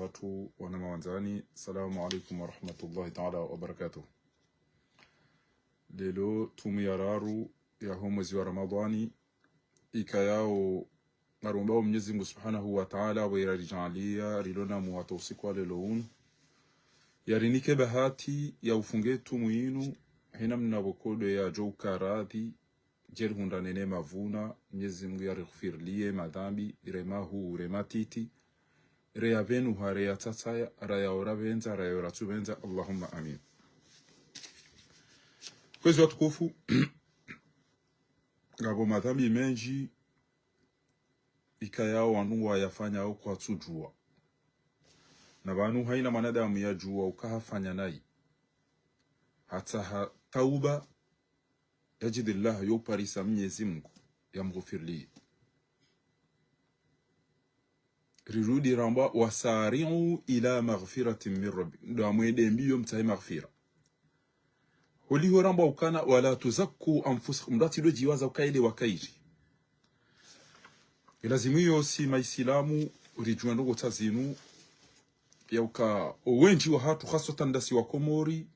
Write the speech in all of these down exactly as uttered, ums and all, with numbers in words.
Watukufu wana mawandzani, salamu alaikum warahmatullahi taala wabarakatuh. Leo tsumu ya raru yaho mwezi wa Ramadhani, ikayao ngarombao Mnyezi Mngu Subhanahu wa Taala, wera ridjaaliya, rilona muwata usiku wa leo unu, yarinike bahati ya ufunge tsumu inu, hena mna pvoko ndo yadjo uka radhi, djeli hundra nene mavuna, Mnyezi Mngu yarighufiriliye madhambi, rema huu, rema titi, reya pvenuha, reya tsatsaya, raya ora pvendza, raya ora tsupvendza, Allahumma amin. Kwezi watukufu, ngapvo madhambi mendji, ikayao wandru ngwayafanyao kwatsudjuwa. Na pvanu haina mwanadamu yadjuwa uka hafanya nayi, hatsaha tauba, yadjidi Allah, yo uparisa Mnyezi Mngu yamghufiriliye. Rirudi ramba, وسارعوا إلى مغفرة من ربكم, ndo amwende mbiyo mtsahe maghfira. Holiho ramba ukana, ولا تزكوا أنفسكم, mndru atsidjo djiwaza uka yeye nde wa kheri. Ilazimu iyo si maisilamu ridjuwe ndrongoo tsa zinu, ya uka owendji wahatru, haswatan ndasi wa Komori,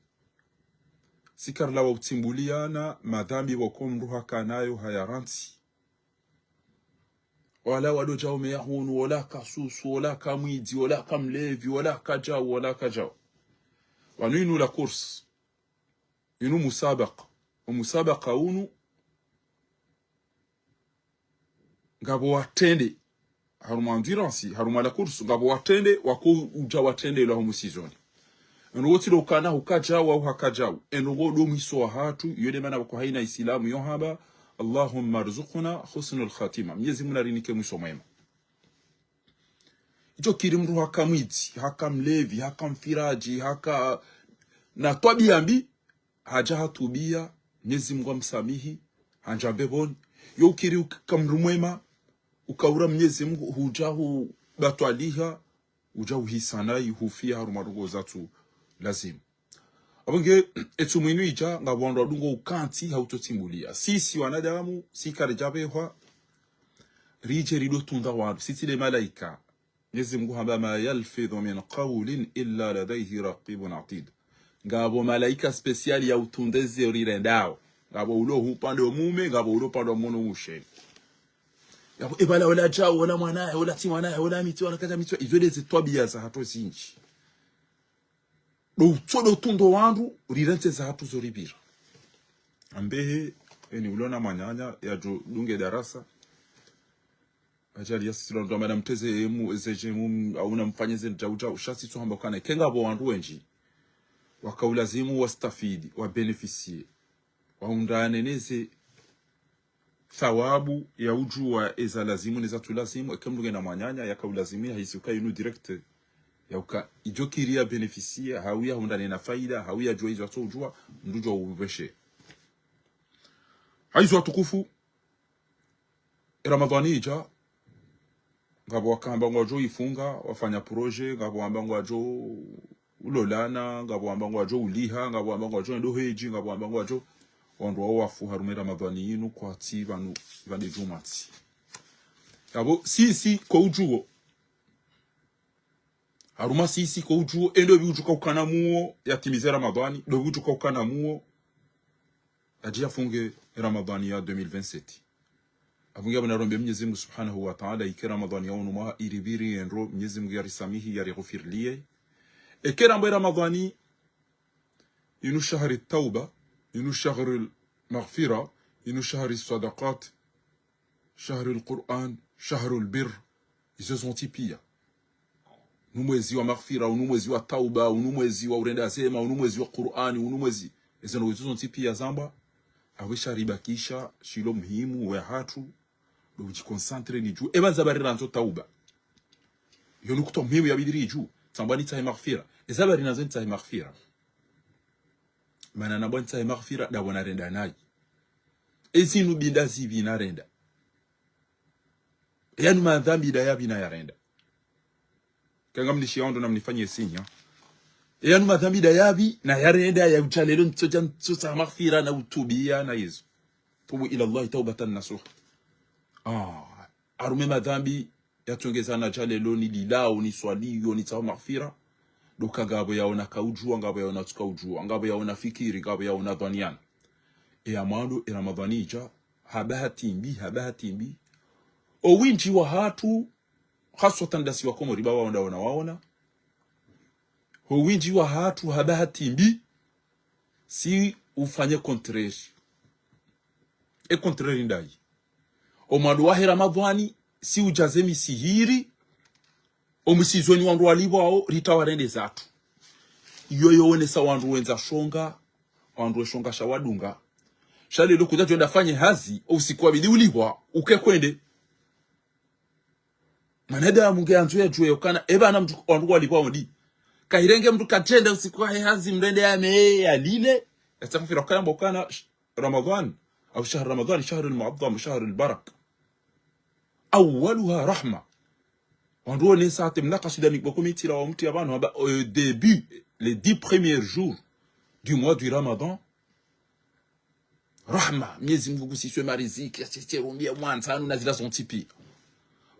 si karilawa utsimbuliana madhambi pvoko mndru hakanayo hayarantsi. Wala wado djaume ya hunu, wala kasusu, wala kamwidzi, wala kamlevi, wala kadjau, wala kadjau. Pvanu inu la course, inu musabaka. Omusabaka unu, ngapvo watrende, harumwa endurance, harumwa la course, ngapvo watrende, wako udja watrende ila homu sizoni. Eno wotsi ndo ukana hukadjau au hakadjau, eno ngo ndo mwiso wahatru, iyo nde mana pvoko haina isilamu yo hamba, اللهم ارزقنا حسن الخاتمة. Mnyezi Mngu narinike mwiso mwema. Idjo kiri mndru haka mwidzi, haka mlevi, haka mfiradji, haka na twabiya mbi, hadja hatubiya, Mnyezi Mngu amsamihi, handja mbepvoni. Yo ukiri uka mndru mwema, ukaura Mnyezi Mngu, hudja hubatwaliha, udja uhisa nayi, hufiya harumwa ndrongoo zatsu lazimu. Apvo nge, etsumu inu idja, ngapvo wandru wadungo ukantsi hautsotsimbuliya. Sisi wanadamu, si karidjapvehwa ridje rido tunda wandru, si tsi nde malaika. Mnyezi Mngu hamba, ما يلفظ من قول إلا لديه رقيب عتيد. Ngapvo malaika spécial ya utunde ze rirendao. Ngapvo ulo upande wa mume, ngapvo ulo upande wa mhono wa mshe. Ngapvo ebala ola djau, ola mwanahe, ola tsi mwanahe, ola mitswa, ola kadja mitswa. Izo nde ze twabiya zahatru zindji. Ndo utso ndo utundo wandru, rirantsi zahatru zo ripvira. Ambehe, eni ulona mwananya, yadjo dunge darasa. Ajali ya sisi ndo mwana mtreze emu, ezeje emu, au na mfanye ze djau djau, sha si tsu hamba ukana. Eka ngapvo wandru wendji waka ulazimu wastafidi, wabénéficier, wahundrane neze thawabu ya udjuwa eza lazimu neza tsu lazimu, eka mndru ngena mwananya yaka ulazimu yahisi uka inu direct, ya uka idjo kiri ya bénéficier, hau yahundrane na faida, hau yadjuwa izo atso udjuwa, mndru djuwa upveshe. Haizo watukufu, e Ramadhani idja, ngapvo wakamba ngwadjo ifunga, wafanya projet, ngapvo wamba ngwadjo ulolana, ngapvo wamba ngwadjo uliha, ngapvo wamba ngwadjo endo hedji, ngapvo wamba ngwadjo, wandru wao wafu harumwa e Ramadhani inu kwatsi pvanu, pvande djumwa tsi. Ngapvo sisi ko udjuwo. Harumwa sisi ko udjuwo, endo pvi udjuka ukana muo yatimize Ramadhani, ndo pvi udjuka ukana muo yadje yafunge Ramadhani ya deux mille vingt-sept. Apvo nge apvo narombe Mnyezi Mngu Subhanahu wa Taala, ike Ramadhani ya unu mwaha iripviri endro, Mnyezi Mngu yarisamihi, yarighufiriliye. Eke ramba e Ramadhani, inu shahri tauba, inu shahri maghfira, inu shahri sadaqat, shahri Qur'an, shahri bir. Izo zontsi piya. Unu mwezi wa maghfira, unu mwezi wa tauba, unu mwezi wa urenda zema, unu mwezi wa Qur'ani, unu mwezi. Ezo ndo izo zontsi piya zamba. Apvo sha ribakisha, shilo muhimu wahatru, ndo udji concentrer ni dju. Eba ndzaba rirandzo tauba. Yo nukutwa muhimu yabidi ridju. Tsamba nitsahe maghfira. Ezaba rinandzo nitsahe maghfira. Mana namba nitsahe maghfira, ndapvo narenda nayi. Ezinu mbi nda zipvi narenda. Eyanu madhambi nda yapvi nayarenda. Eka ngamnishiyao ndo namnifanye sinya. Eyanu madhambi nda yapvi nayarenda, ya udja leo ntsodja ntsotsaha maghfira na utubiya na izo. توبوا إلى الله توبة نصوحا. Ah, harumwa e madhambi yatsongeza na dja lelo nililao, niswalio, nitsaho maghfira. Ndo uka ngapvo yaona kaudjua, ngapvo yaona tsukaudjua, ngapvo yaona fikiri, ngapvo yaona dhwaniana. Eya mwando, e Ramadhwani idja, ha bahati mbi, ha bahati mbi. O windji wahatru, haswatan ndasi wa Komori, ba waona, waona, waona. O windji wahatru, ha bahati mbi, si ufanye contraire. E contraire ndayi? O mwando wahe Ramadhwani, si udjaze misihiri, o mwisizoni wandru walipvwao, rita warende zatru. Iyo yoonesa wandru wendza shonga, wandru we shonga sha wadunga. Sha lelo kudja djo enda fanye hazi, o usiku wa bidi ulipvwa, uke kwende. Mwanadamu nge andzo yadjuwe yokana, eba na mndru wandru walipvwao ndi. Kahirenge mndru kadjenda usiku wahe hazi mrende yame yalile, yatsakafira ukana mbokana sh-, Ramadhwani, au shahr Ramadhwani, shahr al-mu'azzam, shahr al-barak. Awwaluha rahma. Wandru wone sa te mna kasida ni boko mitila wa mtu ya pvanu, hamba, au début, les dix premiers jours du mois du Ramadan, rahma, Mnyezi Mungu ngusiswe mariziki, ya cheche rumia mwandzanu na zila zontsi pia.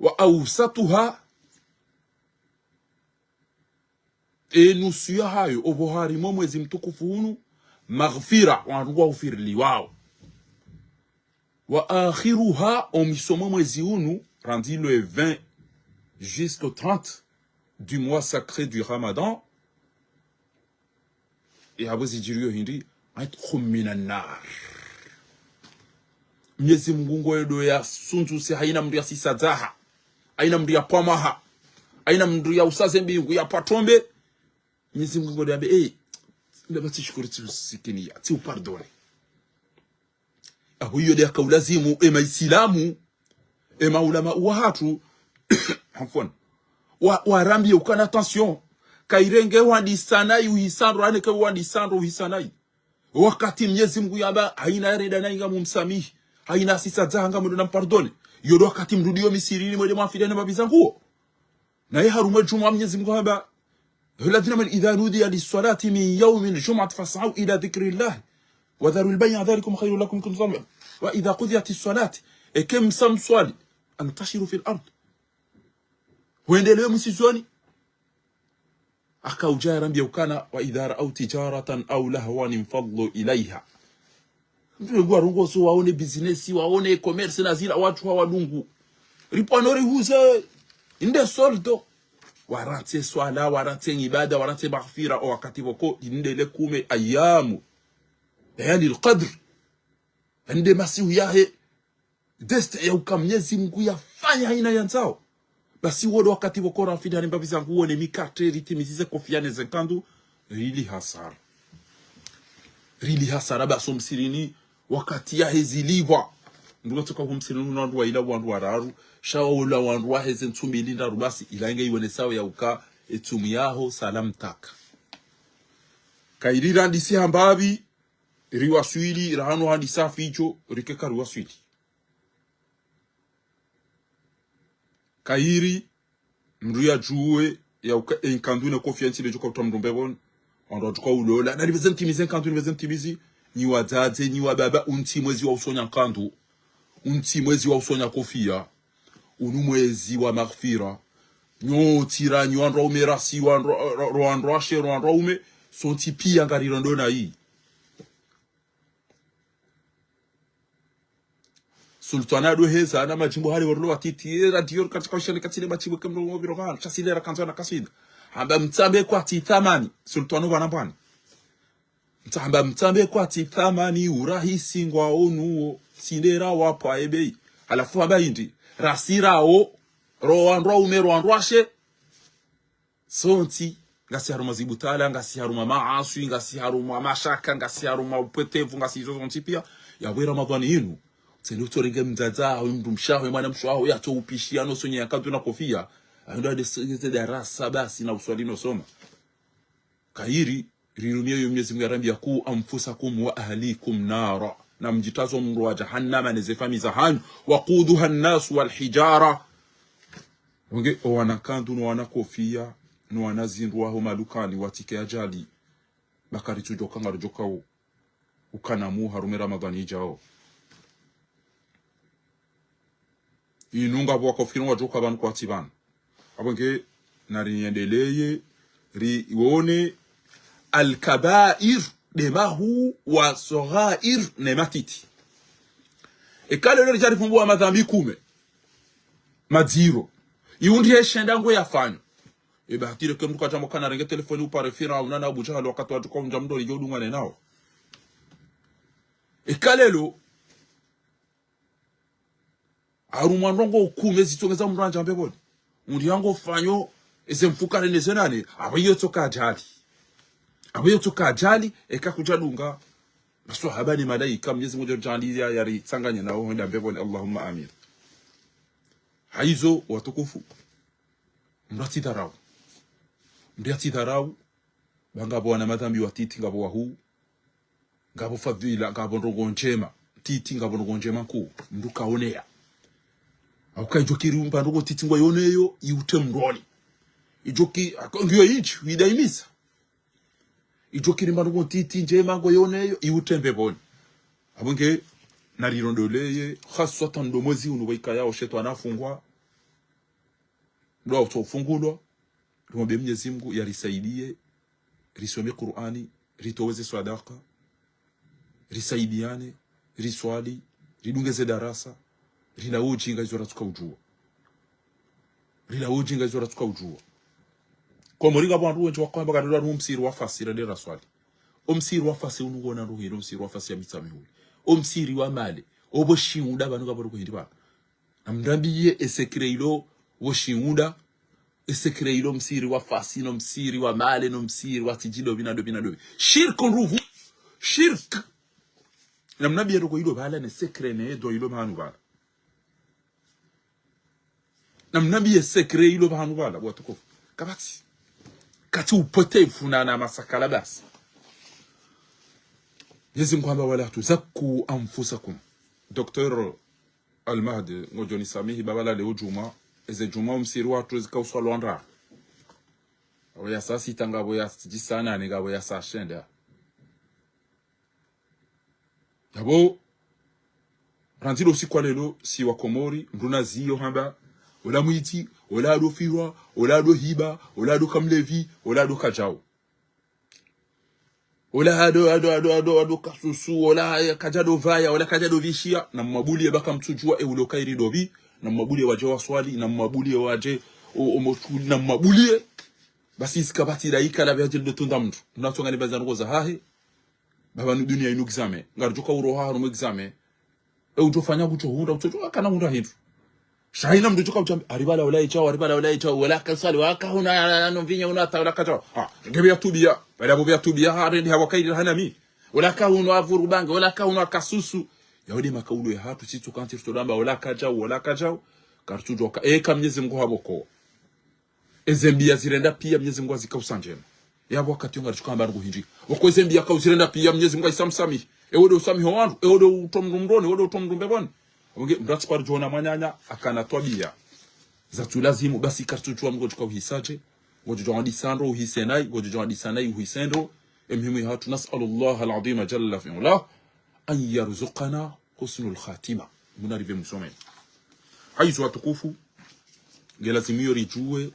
Wa awsatuha, e nusu yahayo, opvo harimwa mwezi mtukufu unu, maghfira, wandru wa ufiriliwao. Wa akhiruha, o mwiso mwa mwezi unu, randzi le vingt jusqu'au trente du mois sacré du Ramadan, e hapvo zidjiriyo hindri, itqun minan nar. Mnyezi Mungu ngoyo ndo ya sundzusi, haina mndru ya sisadzaha, haina mndru ya pvwamaha, haina mndru ya usaze mbingu ya pvwatrombe. Mnyezi Mungu ndo yambe, eh, ndaba tsi shukuru tsi usikiniya, tsi upardonne. Aho iyo nde yakaulazimu, e maisilamu, e maulama wahatru, afwan, wa, warambiye ukana attention, kairenge wandisa nayi uhisandro, ane ke wandisa ndro uhisandro uhisandro. Wakati Mnyezi Mungu yamba, haina yarenda nayi ngamumsamihi, haina sisadzaha ngamwendo nampardonne. Iyo ndo wakati mrudiyo misihirini mwende mwafidane mapvi za nguo. Naye harumwa djumwa Mnyezi Mungu hamba, الذين آمنوا إذا نودي للصلاة من يوم الجمعة فاسعوا إلى ذكر الله وذروا البيع ذلكم خير لكم إن كنتم تعلمون. وإذا قضيت الصلاة, eke msa mswali, فانتشروا في الأرض. Hwendelee mwisizoni. Akaudja yarambiye ukana, وإذا رأوا تجارة أو لهوا انفضوا إليها. Mndru ngwarongozo waone business, waone commerce na zila watru hawadungu. Ripvwano rihuze, inde soldo. Warantse swala, warantse ibada, warantse maghfira, o wakati pvoko, inde le kume ayamu. Layali al-qadr. Inde masihu yahe, deste ya uka Mnyezi Mungu yafanya haina yandzao. Basi wo ndo wakati pvoko rafidane mbapvi za nguo ne mikatre, ritimizize kofiya ne ze nkandu, rili hasara. Rili hasara basi o msihirini, wakati yahe zilipvwa. Mndru katsoka ho msihirini una wandru waila wandru wararu, sha waula wandru waheze ntsu mbili ndraru basi, ila nge iwonesao ya uka, e tsumu yaho, salam taka. Kairi randisi hambapvi, riwaswili, rahanu handisa fidjo, rike kariwaswili. Kairi, mndru yadjuwe, ya uka, e nkandu ne kofiya ntsi le djoka utra mndru mbepvoni, wandru wadjoka ulola, na nipveze ntimizi e nkandu, nipveze ntimizi, nyi wadzadze, nyi wababa, untsi mwezi wa usonya nkandu, untsi mwezi wa usonya kofiya, unu mwezi wa maghfira, nyontsi ra, nyi wandru waume rasi, wandru, ro, ro, wandru washe, ro, wandru waume, sontsi pia ngarirondo nayi. Sultwana ndo heza, na madjimbo hale warilo watiti, e radio katsika ushani katsile madjimbo ke mndru mobiro kana, sha sile rakandzwa na kaswida. Hamba mtsambe kwatsi thamani, Sultwana pvana pvana. Mtsamba, mtsambe kwatsi thamani urahisi ngwaonuwo, tsi nde ra wapva ye beyi. Halafu hamba hindri, rasi rawo, ro wandru waume, ro wandru washe. Sontsi, ngasi harumwa zibutala, ngasi harumwa maaswi, ngasi harumwa mashaka, ngasi harumwa upwetevu, ngasi izo zontsi pia. Yapvo Ramadhwani inu, tsende utsorenge mdzadze waho, mdrumshe waho, mwanamshe waho, yatso upishiya no sonye ya nkandu na kofiya. Ando ade sogeze darasa basi na uswali no soma. Kayiri, rirumie yo Mwenyezi Mungu yarambiya: قوا أنفسكم وأهليكم نارا. Na mdjitaze omoro wa jahannama ne ze famiyi zahanyu. وقودها الناس والحجارة. Wonge owana nkandu, no wana kofiya, no wana zindru waho malukani, watsike ajali. Bakari tsudjoka ngaridjoka u-, ukanamu harumwa Ramadhwani idjao. Inu ngapvo wakafikiri ngwadjoka pvanu kwatsi pvanu. Apvo nge nariendeleye, rione alkabair, nde mahuu, wasoghair, ne matiti. Eka leo ridja rifumbuwa madhambi kume madziro, iundri heshenda ngwe yafanyo. Eba hatire ke mndru kadjambo kana renge telefoni upare Firauna na Abu Jahal wakati wadjuka undja mndro lidjo dunga nenao. Eka leo harumwa ndrongo kume zitsongeza mndru andja mbepvoni, undri yango fanyo eze mfukare neze nane, apvo iyo tsoka ajali. Apvo iyo tsoka ajali, eka kudjadunga maswahaba ni malaika, Mnyezi Mungu djandja ya, yaritsanganye nao hwenda mbepvoni, Allahumma amin. Haizo, watukufu, mndru atsidharau. Mndru atsidharau, ba ngapvo wana madhambi watiti, ngapvo wahuu, ngapvo fadhila, ngapvo ndrongo ndjema ntiti, ngapvo ndrongo ndjema nkuu, mndru kaoneya. Hauka idjokiri mba ndrongo ntiti ngwayoneyo, iutre mndroni. Idjoki, ako ngiyo indji, uidaimisa. Idjokiri mba ndrongo ntiti ndjema ngwayoneyo, iutre mbepvoni. Apvo nge narirondoleye, haswatan ndo mwezi unu waikayao shetwani afungwa, ndo utsofungulwa, rimombe Mnyezi Mungu yarisaidiye, risome Kur'ani, ritowe ze swadaka, risaidiane, riswali, ridunge ze darasa, rilawe ujinga izo ratsuka ujua. Rilawe ujinga izo ratsuka ujua. Komori ngapvo wandru wendji wakohamba kadodwa nu msiri wa fasi rende raswali. O msiri wa fasi unu ngona ndru hindri, o msiri wa fasi ya Mitsamihuli. O msiri wa male. Opvo shiunda pvanu ngapvo ndru hindri pvanu. Namnambiye e secret ilo wo shiunda, e secret ilo msiri wa fasi, no msiri wa male, no msiri wa tsidji dopvi na dopvi na dopvi. Shirk ndruvu. Shirk. Namnambiye ndrongo ilo pvala ne secret ne edo ilo pvanu pvala. Namnambiye secret ilo pvanu pvala, watukufu. Kapvatsi. Katsi upotevu na, na masakala basi. Mnyezi Mungu hamba, "Wala tuzakku anfusakum." Docteur Al-Mahdi, ngodjo nisamihi, ba pvala leo djumwa, eze djumwa o msiri watru zikauswalwa ndraru. Apvo ya saa sita, ngapvo ya djisa nane, ngapvo ya saa shenda. Yapvo, randzi lo usiku wa leo, si wa Komori, mndru naziyo hamba, ola mwidzi, ola ado firwa, ola ado hiba, ola ado ka mlevi, ola ado kadjau. Ola ado, ado, ado, ado, ado kasusu, ola kadja do pvaya, ola kadja do pvishiya, namwabuliye ba kamtsudjua, e ulo kairi dopvi, namwabuliye wadje waswali, namwabuliye wadje, o, o motuli, namwabuliye. Basi zika pvatsi daika la pvya djeli do tunda mndru. Mndru atsonga ni pvaza ndrongo zahahe. Ba pvanu duniya inu examen. Ngaridjoka uroha harumwa examen. E udjofanya kutsohundra, kutsodjoka kana hundra hindru. Sha haina mndru djoka utsambe, ari pvala ola idjau, ari pvala ola idjau, ola kaswali, waka hunu, ano mvinyo hunu hata ola kadjau. Ha, nge pvya tubiya, pvala pvo pvya tubiya, ha, rendi hawa kairi hanami. Ola ka hunu avuru bange, ola ka hunu akasusu. Yawo nde makaulo yahatru, sitsu kantsi rutolamba, ola kadjau, ola kadjau. Karitsudjoka, eka Mnyezi Mungu hapvo ko. Eze mbi yazirenda piya Mnyezi Mungu hazikausa ndjema. Yapvo wakati yo ngaridjoka hamba ndrongo hindri. Wako eze mbi yakauzirenda piya Mnyezi Mungu haisa msamihi. Ewe nde usamihi wandru, ewe nde utowa mndru mndroni, ewe nde utowa mndru mbepvoni. Apvo nge, mndru atsi kwaridjoona mwananya, akana twabiya zatsulazimu, basi karitsudjua mndru ngodjoka uhisadje, ngodjodjua wadisa ndro uhise nayi, ngodjodjua wadisa nayi uhise ndro, e muhimu yahatru, نسأل الله العظيم جل في علاه أن يرزقنا حسن الخاتمة. Muna rive musomeni. Haizo watukufu, nge lazimu yo ridjue.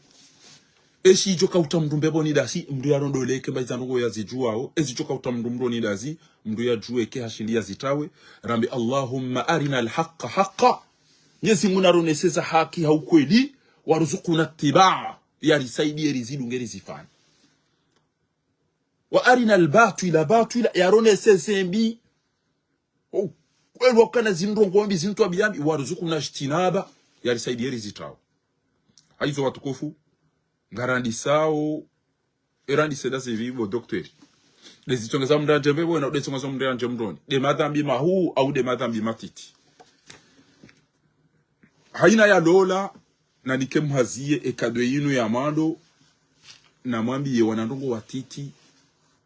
Ezi djoka utowa mndru mbepvoni ndasi, mndru yarondoleke, mba iza ndrongo yazidjuao. Ezi djoka utowa mndru mndroni ndasi, mndru yadjue ke hashindi yazitawe. Rambe, اللهم أرنا الحق حقا. Mnyezi Mungu naronese za haki ha ukweli, وارزقنا اتباعه. Yarisaidiye rizidunge rizifanye. وأرنا الباطل باطلا, yaronese ze mbi. O, kweli wakana zindrongo mbi, zintwabiya mbi, وارزقنا اجتنابه, yarisaidiye rizitawe. Haizo watukufu, ngarandisao, erandise ndasi pvi bo docteur. Nde zitsongeza mndru andje mbepvoni, nde zitsongeza mndru andje mndroni. Nde madhambi mahuu, au nde madhambi matiti. Haina yalola, nanike mhaziye e cadeau yinu ya mwando, namwambiye wana ndrongo watiti.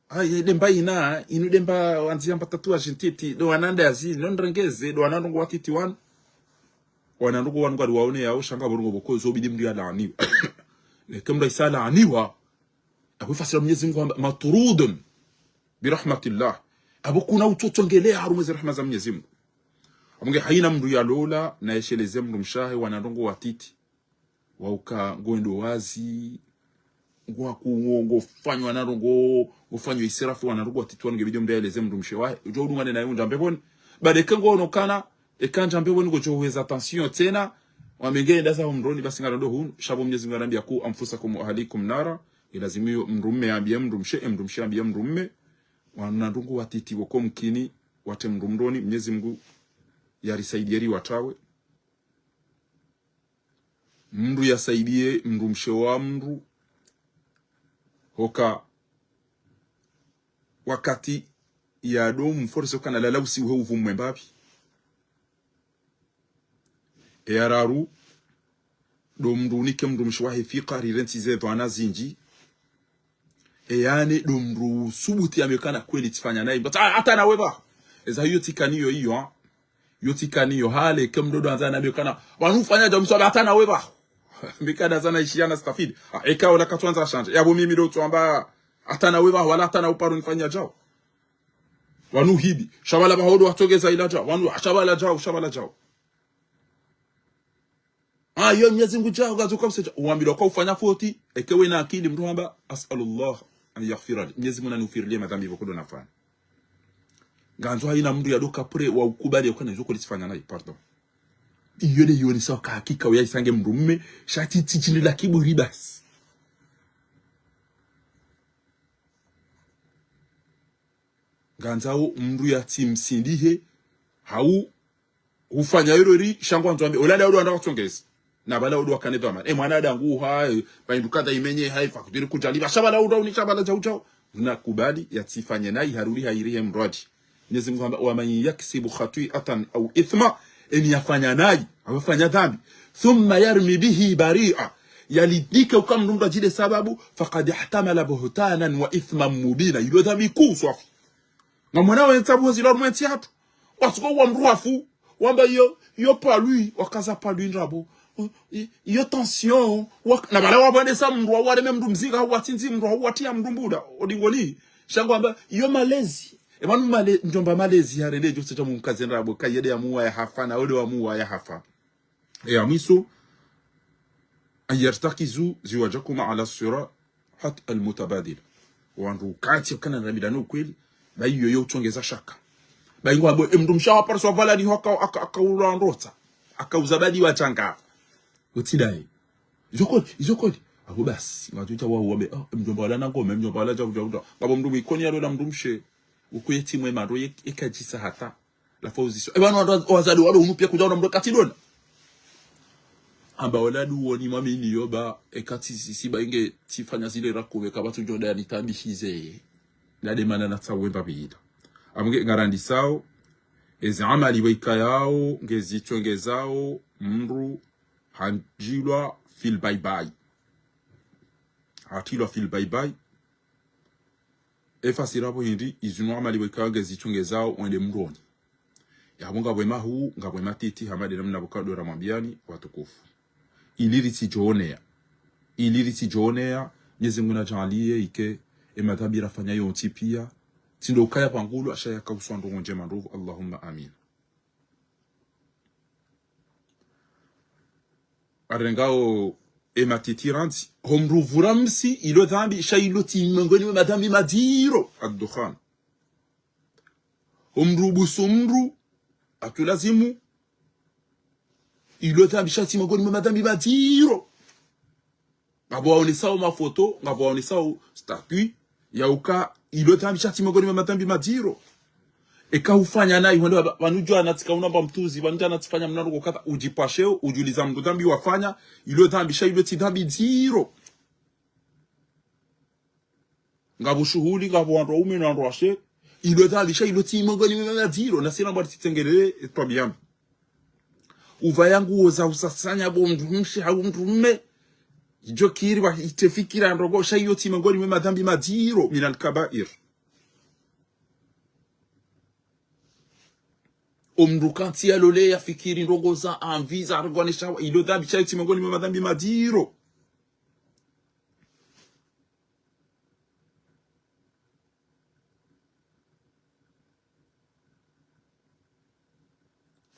Aye, nde mba ina, inu nde mba wandziya mba tatouage ntiti, ndo wana ndazi, ndo ndrengeze, ndo wana ndrongo watiti wanu. Wana ndrongo wanu ngariwaoneyao, sha ngapvo ndrongo pvoko zo bidi mndru yalaaniwe. Neke mndru haisa laaniwa, apvo fasira Mnyezi Mungu hamba, مطرود برحمة الله. Apvo kuna utsotsongeleya harumwa ze rahma za Mnyezi Mungu. Apvo nge haina mndru yalola, na yesheleze mndru mshe wahe, wana ndrongoo watiti. Wauka ngwendo wazi, ngwaku, ngo, ngofanywa na ndrongoo, ngofanywa israfu, wana ndrongoo watiti wanu nge bidi mndru yaeleze mndru mshe wahe. Udjo udungane naye undja mbepvoni. Bade ke ngono kana, eka ndja mbepvoni ngodjo hweza tension tsena, wambe nge enda zaho mdroni, basi ngarondo hunu, sha pvo Mnyezi Mngu hanambia: "Ku anfusakum wa ahlikum nara", ilazimu yo mndru mme yambie mndru mshe, e mndru mshe yambie mndru mme, wana ndrongoo watiti woko mkini, watre mndru mdroni, Mnyezi Mngu yarisaidie riwatrawe. Mndru yasaidie mndru mshe wa mndru, hoka wakati yado mforce ukana lala usiuhe uvu mwembapvi. Eya raru, ndo mndru unike mndru mshe wahe fikira, rirentsi ze dhwana zindji. Eya nne, ndo mndru usubuti yambe ukana kweli tsifanya nayi. But, ah, hata nawe pvaho. Eza hiyo tsikaniyo iyo, ha. Iyo tsikaniyo, hale, ke mndru ndo andza nambe ukana, wanu ufanya dja mswaba hata nawe pvaho. Mbi kana zana ishiya na stafidi. Ah, eka ola katswandza shanje. Yapvo mimi ndo tswamba, hata nawe pvaho, wala hata nawe paro nifanya djao. Wanu hibi. Sha pvala pvaho ndo watsongeza ila djao. Wanu, sha pvala djao, sha pvala djao. Ah, yo Mnyezi Mngu djao, ngazo kabisa djao. Uwambilwa ka ufanya foti, eke wena akili mndru hamba: "As'alullah an yaghfira li." Mnyezi Mngu nanifirilie madhambi pvoko ndo nafanya. Ngandzo haina mndru yadoka prêt wa ukubali ukana izo kweli tsifanya nayi, pardon. Iyo nde yonesa uka hakika uya isange mndru mme, sha tsi, tsi shindi la kiburi basi. Ngandzao mndru yatsimsindihe, hau ufanya ilo ri, sha ngwandzo ambe, ola nda odo wanda watsongeza. Na pvala odo wakane dhwamana. E mwana adangu ha, e, pvaindru kadha imenye, ha, ifa kudiri kudjaliba. Sha pvala odo uni, sha pvala djao djao. Mndru nakubali, yatsifanye nayi, haruri hairi he mradi. Mnyezi Mngu hamba: "Wa man yaksibu khati'atan aw ithma", eni yafanya nayi, hau yafanya dhambi. "Thumma yarmi bihi bari'a", yalidike uka mndru mndru adjile sababu, "faqad ihtamala buhtanan wa ithman mubina." Ilo dhambi kuu swafi. Ngamwona wentsa buho zilo harumwa entsi hatru. Wasuko wa mndru hafu. Wamba iyo, iyo palwi, wakaza palwi ndrabo. I-, iyo tension, wak-, na pvala wapvandesa mndru, hau wareme mndru mzinga, hau watsindzi mndru, hau watriya mndru mbuda. Odingoni, sha ngwamba, iyo malezi. E pvanu male-, ndjomba malezi yarende djo tseja mumkaze ndrabo, kayede yamuwa yahafa, na ode wamuwa yahafa. E ya mwiso, an yartakizu ziwajakum ala sira-, hat al-mutabadil. Wandru ukatsi ukana ndrabida no kweli, bayi iyo yo utsongeza shaka. Bayi ngwambo, e mndru mshe waparisa pvala ni hoka, aka, aka ula ndrotsa. Aka uza badi wa changa. Utsidaye. Izo kweli, izo kweli. Apvo basi, ngatuta wa uwambe, oh, e mndru mba wala na ngome, e mndru mba wala djao, djao, djao. Ngapvo mndru mwikoni yalola mndru mshe. Uku yetsi mwema ndo ye-, yekadjisa hata. La fauzi so. E pvanu wandru, wazade walo unu pia kudja ona mndru katsi dona. Amba wala duwoni mwamini yoba, ekatsi sisi ba inge tsifanya zile rakuwe, kapvatsu djo nda yanitabihize. Nda de mana natsawe mbapvi ila. Amge ngarandisao, ezi amali weka yao, ngezitsongezao, mndru, handjilwa fil baibai. Hatilwa fil baibai. Efasiri apvo hindri, izinu amali weka ngezitsongezao wende mdroni. Yapvo ngapvo emahuu, ngapvo ematiti, hama de namna pvoka ndo ramwambiani, watukufu. Ili ritsidjoneya. Ili ritsidjoneya, Mnyezi Mngu nadjaanliye ike, emadhambi rafanya yontsi pia, tsi ndo ukaya pvangulwa, sha yaka uswa ndrongo ndjema ndrovu, Allahumma amin. Arengao ematiti randzi, ho mndru uvura msi, ilo dhambi, sha ilo tsi mengoni mwe madhambi madziro, ad-dukhan. Ho mndru ubusu mndru, atulazimu, ilo dhambi, sha tsi mengoni mwe madhambi madziro. Ngapvo waonesao mafoto, ngapvo waonesao statut, ya uka ilo dhambi sha tsi mengoni mwe madhambi madziro. Eka ufanya nayi, hwende wa-, pvanu djana tsika unamba mtruzi, pvanu djana tsifanya mna ndrongo kadha, udjipasheo, udjuliza mndru dhambi wafanya, ilo dhambi sha ilo tsi dhambi dziro. Ngapvo shuhuli, ngapvo wandru waume na wandru washe, ilo dhambi sha ilo tsi mengoni mwe madziro, na sina mbwa tsitsengelele, etwabiya mbi. Upvaya nguo za usasanya bo mndru mshe hau mndru mme. Idjo kiri wa itefikira ndrongo, sha iyo tsi mengoni mwe madhambi madziro, minal kabair. Omndru kantsi yalole yafikiri ndrongo za amvi za rengwa ne shawa, ilo dhambi sha iyo tsi mengoni mwe madhambi madziro.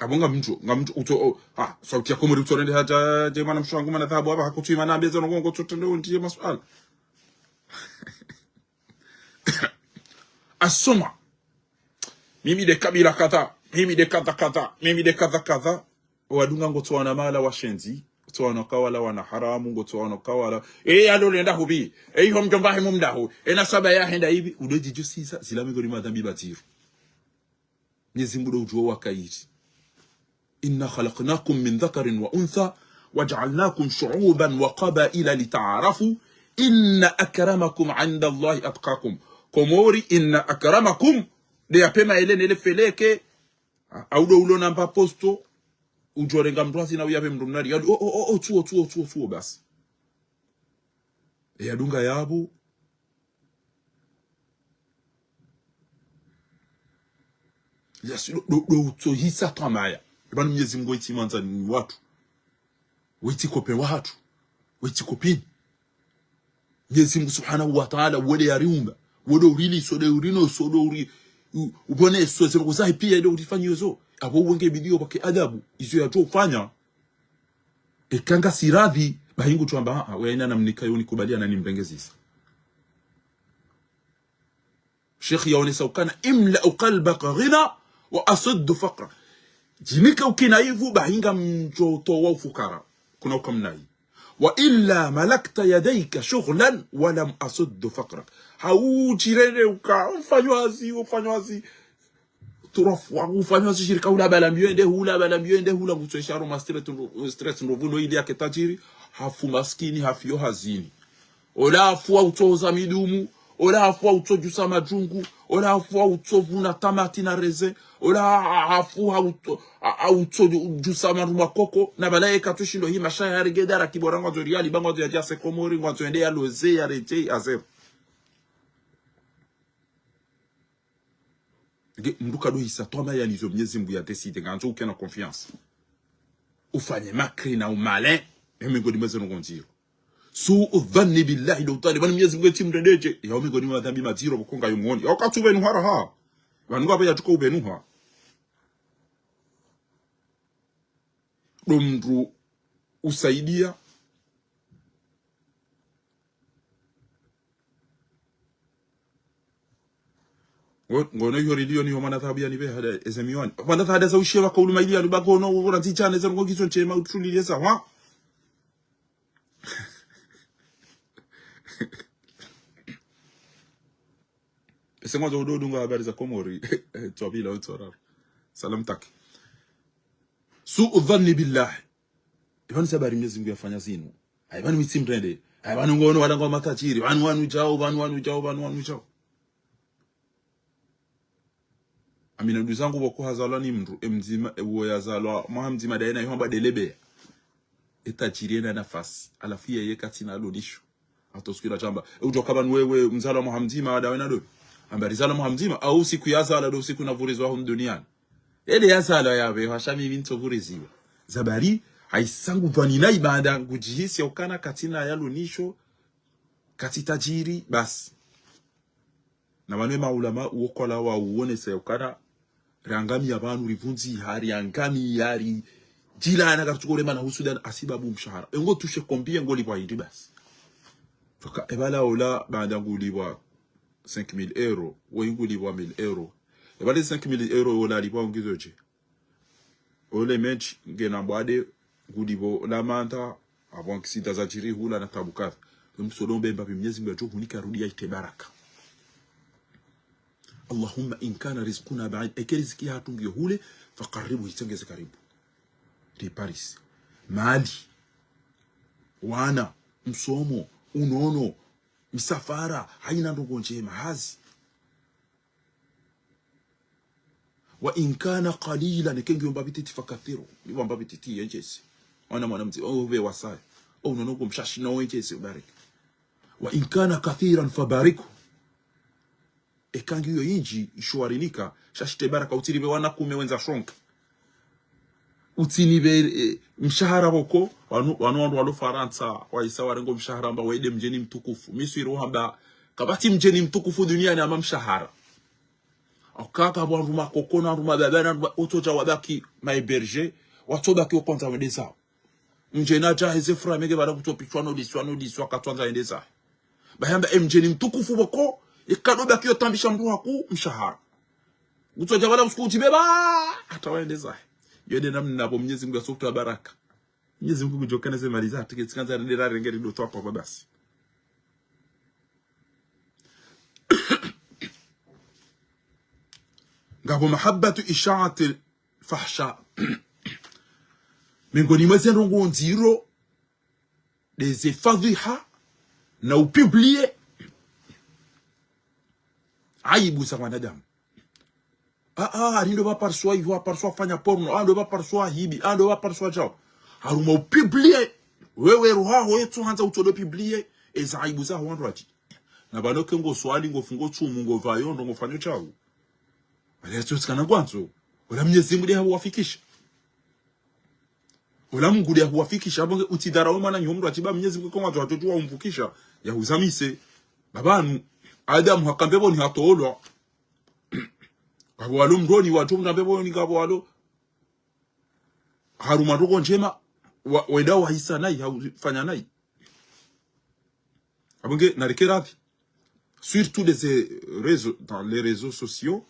Apvo ngamdjo, ngamdjo, utso, o, ah, sauti ya Komori utso nende hadja, dje mwanamshe wangu mana dhahabu, apva hakutsu imana ambeza nongo, ngo tso tende undiye masuala. Asoma. Mimi nde kabila kadha, mimi nde kadha kadha, mimi nde kadha kadha. Wadunga ngotsowana mala washenzi, ngotsowana kawala wana haramu, ngotsowana kawala. E, yalo lenda hubi. E, iho mdjomba he mumdahu. E, nasaba yahe nda ivi. Udo djidjusisa, zila mengoni mwa madhambi madziro. Mnyezi Mungu ndo udjuwa wakairi. إنا خلقناكم من ذكر وأنثى وجعلناكم شعوبا وقبائل لتعارفوا إن أكرمكم عند الله أتقاكم. Komori, إن أكرمكم. Nde yapvema ele nele feleke. Au ndo ulo namba posto. Udjorenga mndru hazina uyapve mndru mnari. Yadu, o, o, o, o, tsuo, tsuo, tsuo, tsuo, basi. E yadunga yapvo. Yasi, ndo, ndo, ndo utsohisa twamaya. Ipvanu Mnyezi Mungu waitsi mwandzani watru. Waitsi kopeni watru. Waitsi kopeni. Mnyezi Mungu Subhanahu wa Ta'ala, wo nde yariumba. Wo nde uriliso, nde urinoso, nde uri-, u-, uboneso, ze ndrongo zahe piya, nde urifanyiyo zo. Apvo uwenge bidiyo pvake adabu. Izo yatso ufanya. Eka ngasi radhi, bahi ngutsuamba, "Ah, we haina namna ika yo nikubaliana nimrengezisa." Sheikh yaonesa ukana, "املأ قلبك غنى وأسد فقرك." Djinika ukina ivu, bahi ngamdjo towa ufukara. Kuna uka mnayi. "وإلا ملكت يديك شغلا ولم أسد فقرك." Hau djirere uka, mfanywazi, mfanywazi. Turafu wangu ufanya zishirika hula bala mbiyo ende hula, bala mbiyo ende hula, ngutso isharo ma stress ndo-, stress ndopvu no ili yake tajiri, hafu maskini, hafu yo hazini. Ola hafu hautso uza midumu, ola hafu hautso djusa madjungu, ola hafu hautso vuna tamati na reze, ola ha-, hafu hautso, ha-, hautso dju-, djusa maruma koko, na bala yeka tsushindo hi masha ya regeda ra kibora ngwandzo riyali, ba ngwandzo yadja se Komori, ngwandzo ende yaloze, yaredjei, à zéro. Nge, mndru kadohisa twamaya nizo Mnyezi Mungu ya décidé, ngandzo ukena confiance. Ufanye makri na umalin, e mengoni mwa ze ndrongo ndziro. سوء الظن بالله لو طالب. Pvanu Mnyezi Mungu etsi mrendedje, yao mengoni mwa madhambi madziro pvoko ngayo mwoni. Yao katsu ubenuha raha. Pvanu ngapvo yatsuka ubenuha. Ndo mndru usaidia. Ngo-, ngono iyo rilio ni ho mwana thahabu yani be hada eze miwani. Mwana thahabu za ushewa kaulu maili ya luba ngono ura nzichane za ngo kizo nchema utulile za wa. Ese ngwandzo udo dunga habari za Komori. Tswabila, tswarara. Salam taki. سوء الظن بالله. Ipvanu sabari Mnyezi Mungu yafanya zinu. Ayi, pvanu mi tsi mrende. Ayi, pvanu ngono wala ngo matajiri. Pvanu wanu djao, pvanu wanu djao, pvanu wanu djao. Amina nduzangu pvoko hazalwa ni mndru, e mdzima, e uwo yazalwa, mwaha mdzima daye na yohamba delebe. E tajiri ena nafasi. Halafu yeye katsina lo nisho. Hata usiku ila shamba. E udjo kaba ni wewe mzalwa mwaha mdzima, wada wena ndo. Amba rizalwa mwaha mdzima, au siku yazalwa ndo siku na vurizwa hunu duniani. Ele yazalwa yapve, hasha mimi ntso vuriziwa. Zabari, haisangu pvani na ibada, ngudjihisi ya ukana katsina ya lo nisho, katsi tajiri, basi. Na wanu e maulama, uwo kola wa uonesa ya ukana, riangamiya pvanu, rivundziha, riangamiya, ridjilana, karitsuko remana hu Sudan, hasibabu mshahara. E ngo tushe kombi, e ngo lipvwa hindri basi. Toka, e bala ola, baanda ngulipvwa cinq mille euros, we ngulipvwa mille euros. E bala cinq mille euros, ola lipvwa ungizo dje. Ole menshi ngena mbwade, ngulipvo la manta, apvo aksida zadjiri hula na tabu kadha. Msodo mbemba pvi Mnyezi Mungu yadjo hunika rudi ya ite baraka. اللهم إن كان رزقنا بعيد, eke riziki yahatru ngiyo hule, فقربه, itsengeze karibu. Ri Paris. Mali. Wana. Msomo. Unono. Misafara. Haina ndrongo ndjema. Hazi. وإن كان قليلا, neke ngiyo mbapvi titi فكثره. Ngiyo mbapvi titi yendjese. Ona mwana mdzi, o uve wasaya. O unono ngo mshashi na wendjese ubareke. وإن كان كثيرا فباركه. Eka ngiyo yindji, isho warinika, shashi te baraka utsiripve wana kume wendza shonka. Utsinibe, eh, mshahara pvoko, wanu, wanu wandru walo Farantsa, waisa warengo mshahara amba wende mdjeni mtukufu. Mi swiri uhamba, kapvatsi mdjeni mtukufu duniani hama mshahara. Okaka wandru makoko na wandru mababa na wandru ma-, otsodja wabaki ma hébergés, watsobaki okwandza wende zao. Mdjeni adja heze fura menge bala kutsopitswa no liswa no liswa katswandza yende zahe. Bayamba e mdjeni mtukufu pvoko, Ikado baki yo tambisha mndru haku mshahara. Utsodja pvala usiku utsi beba. Hata waende zahe. Yo nde namna pvo Mnyezi Mungu yasokutwa baraka. Mnyezi Mungu kudjokana ze mali za tike tsikandza rende rarenge rido twa pvapvo basi. Ngapvo mahabbatu ishaatil fahsha. Mengoni mwa ze ndrongo ndziro, nde ze fadhiha, na upublie aibu za wanadamu. Ah, ah, ari ndo pvapariswa iho, apariswa fanya porno, ah, ndo pvapariswa hibi, ah, ndo pvapariswa shao. Harumwa upublie, wewe roho yaho yetso handza utsodo publie, eza aibu zaho wandru watsi. Na pvanu ke ngo swali, ngo fungo tsumu, ngo pvayo, ndo ngo fanyo shao. Wala yatso tsikana ngwandzo. Wala Mnyezi Mungu nde hahuwafikisha. Wala Mungu nde hahuwafikisha. Apvo nge utsidharau mwananyaho mndru atsi ba Mnyezi Mungu ko ngwandzo hatotu wa umvukisha. Yahuzamise. Pvapvanu. Adamu haka mbepvoni hatolwa. Ngapvo walo mroni, watsu mna mbepvoni ngapvo walo. Harumwa ndrongo ndjema, wa, wenda wahisa nayi, hau, fanya nayi. Apvo nge, nareke radhi. Surtout les réseaux, dans les réseaux sociaux,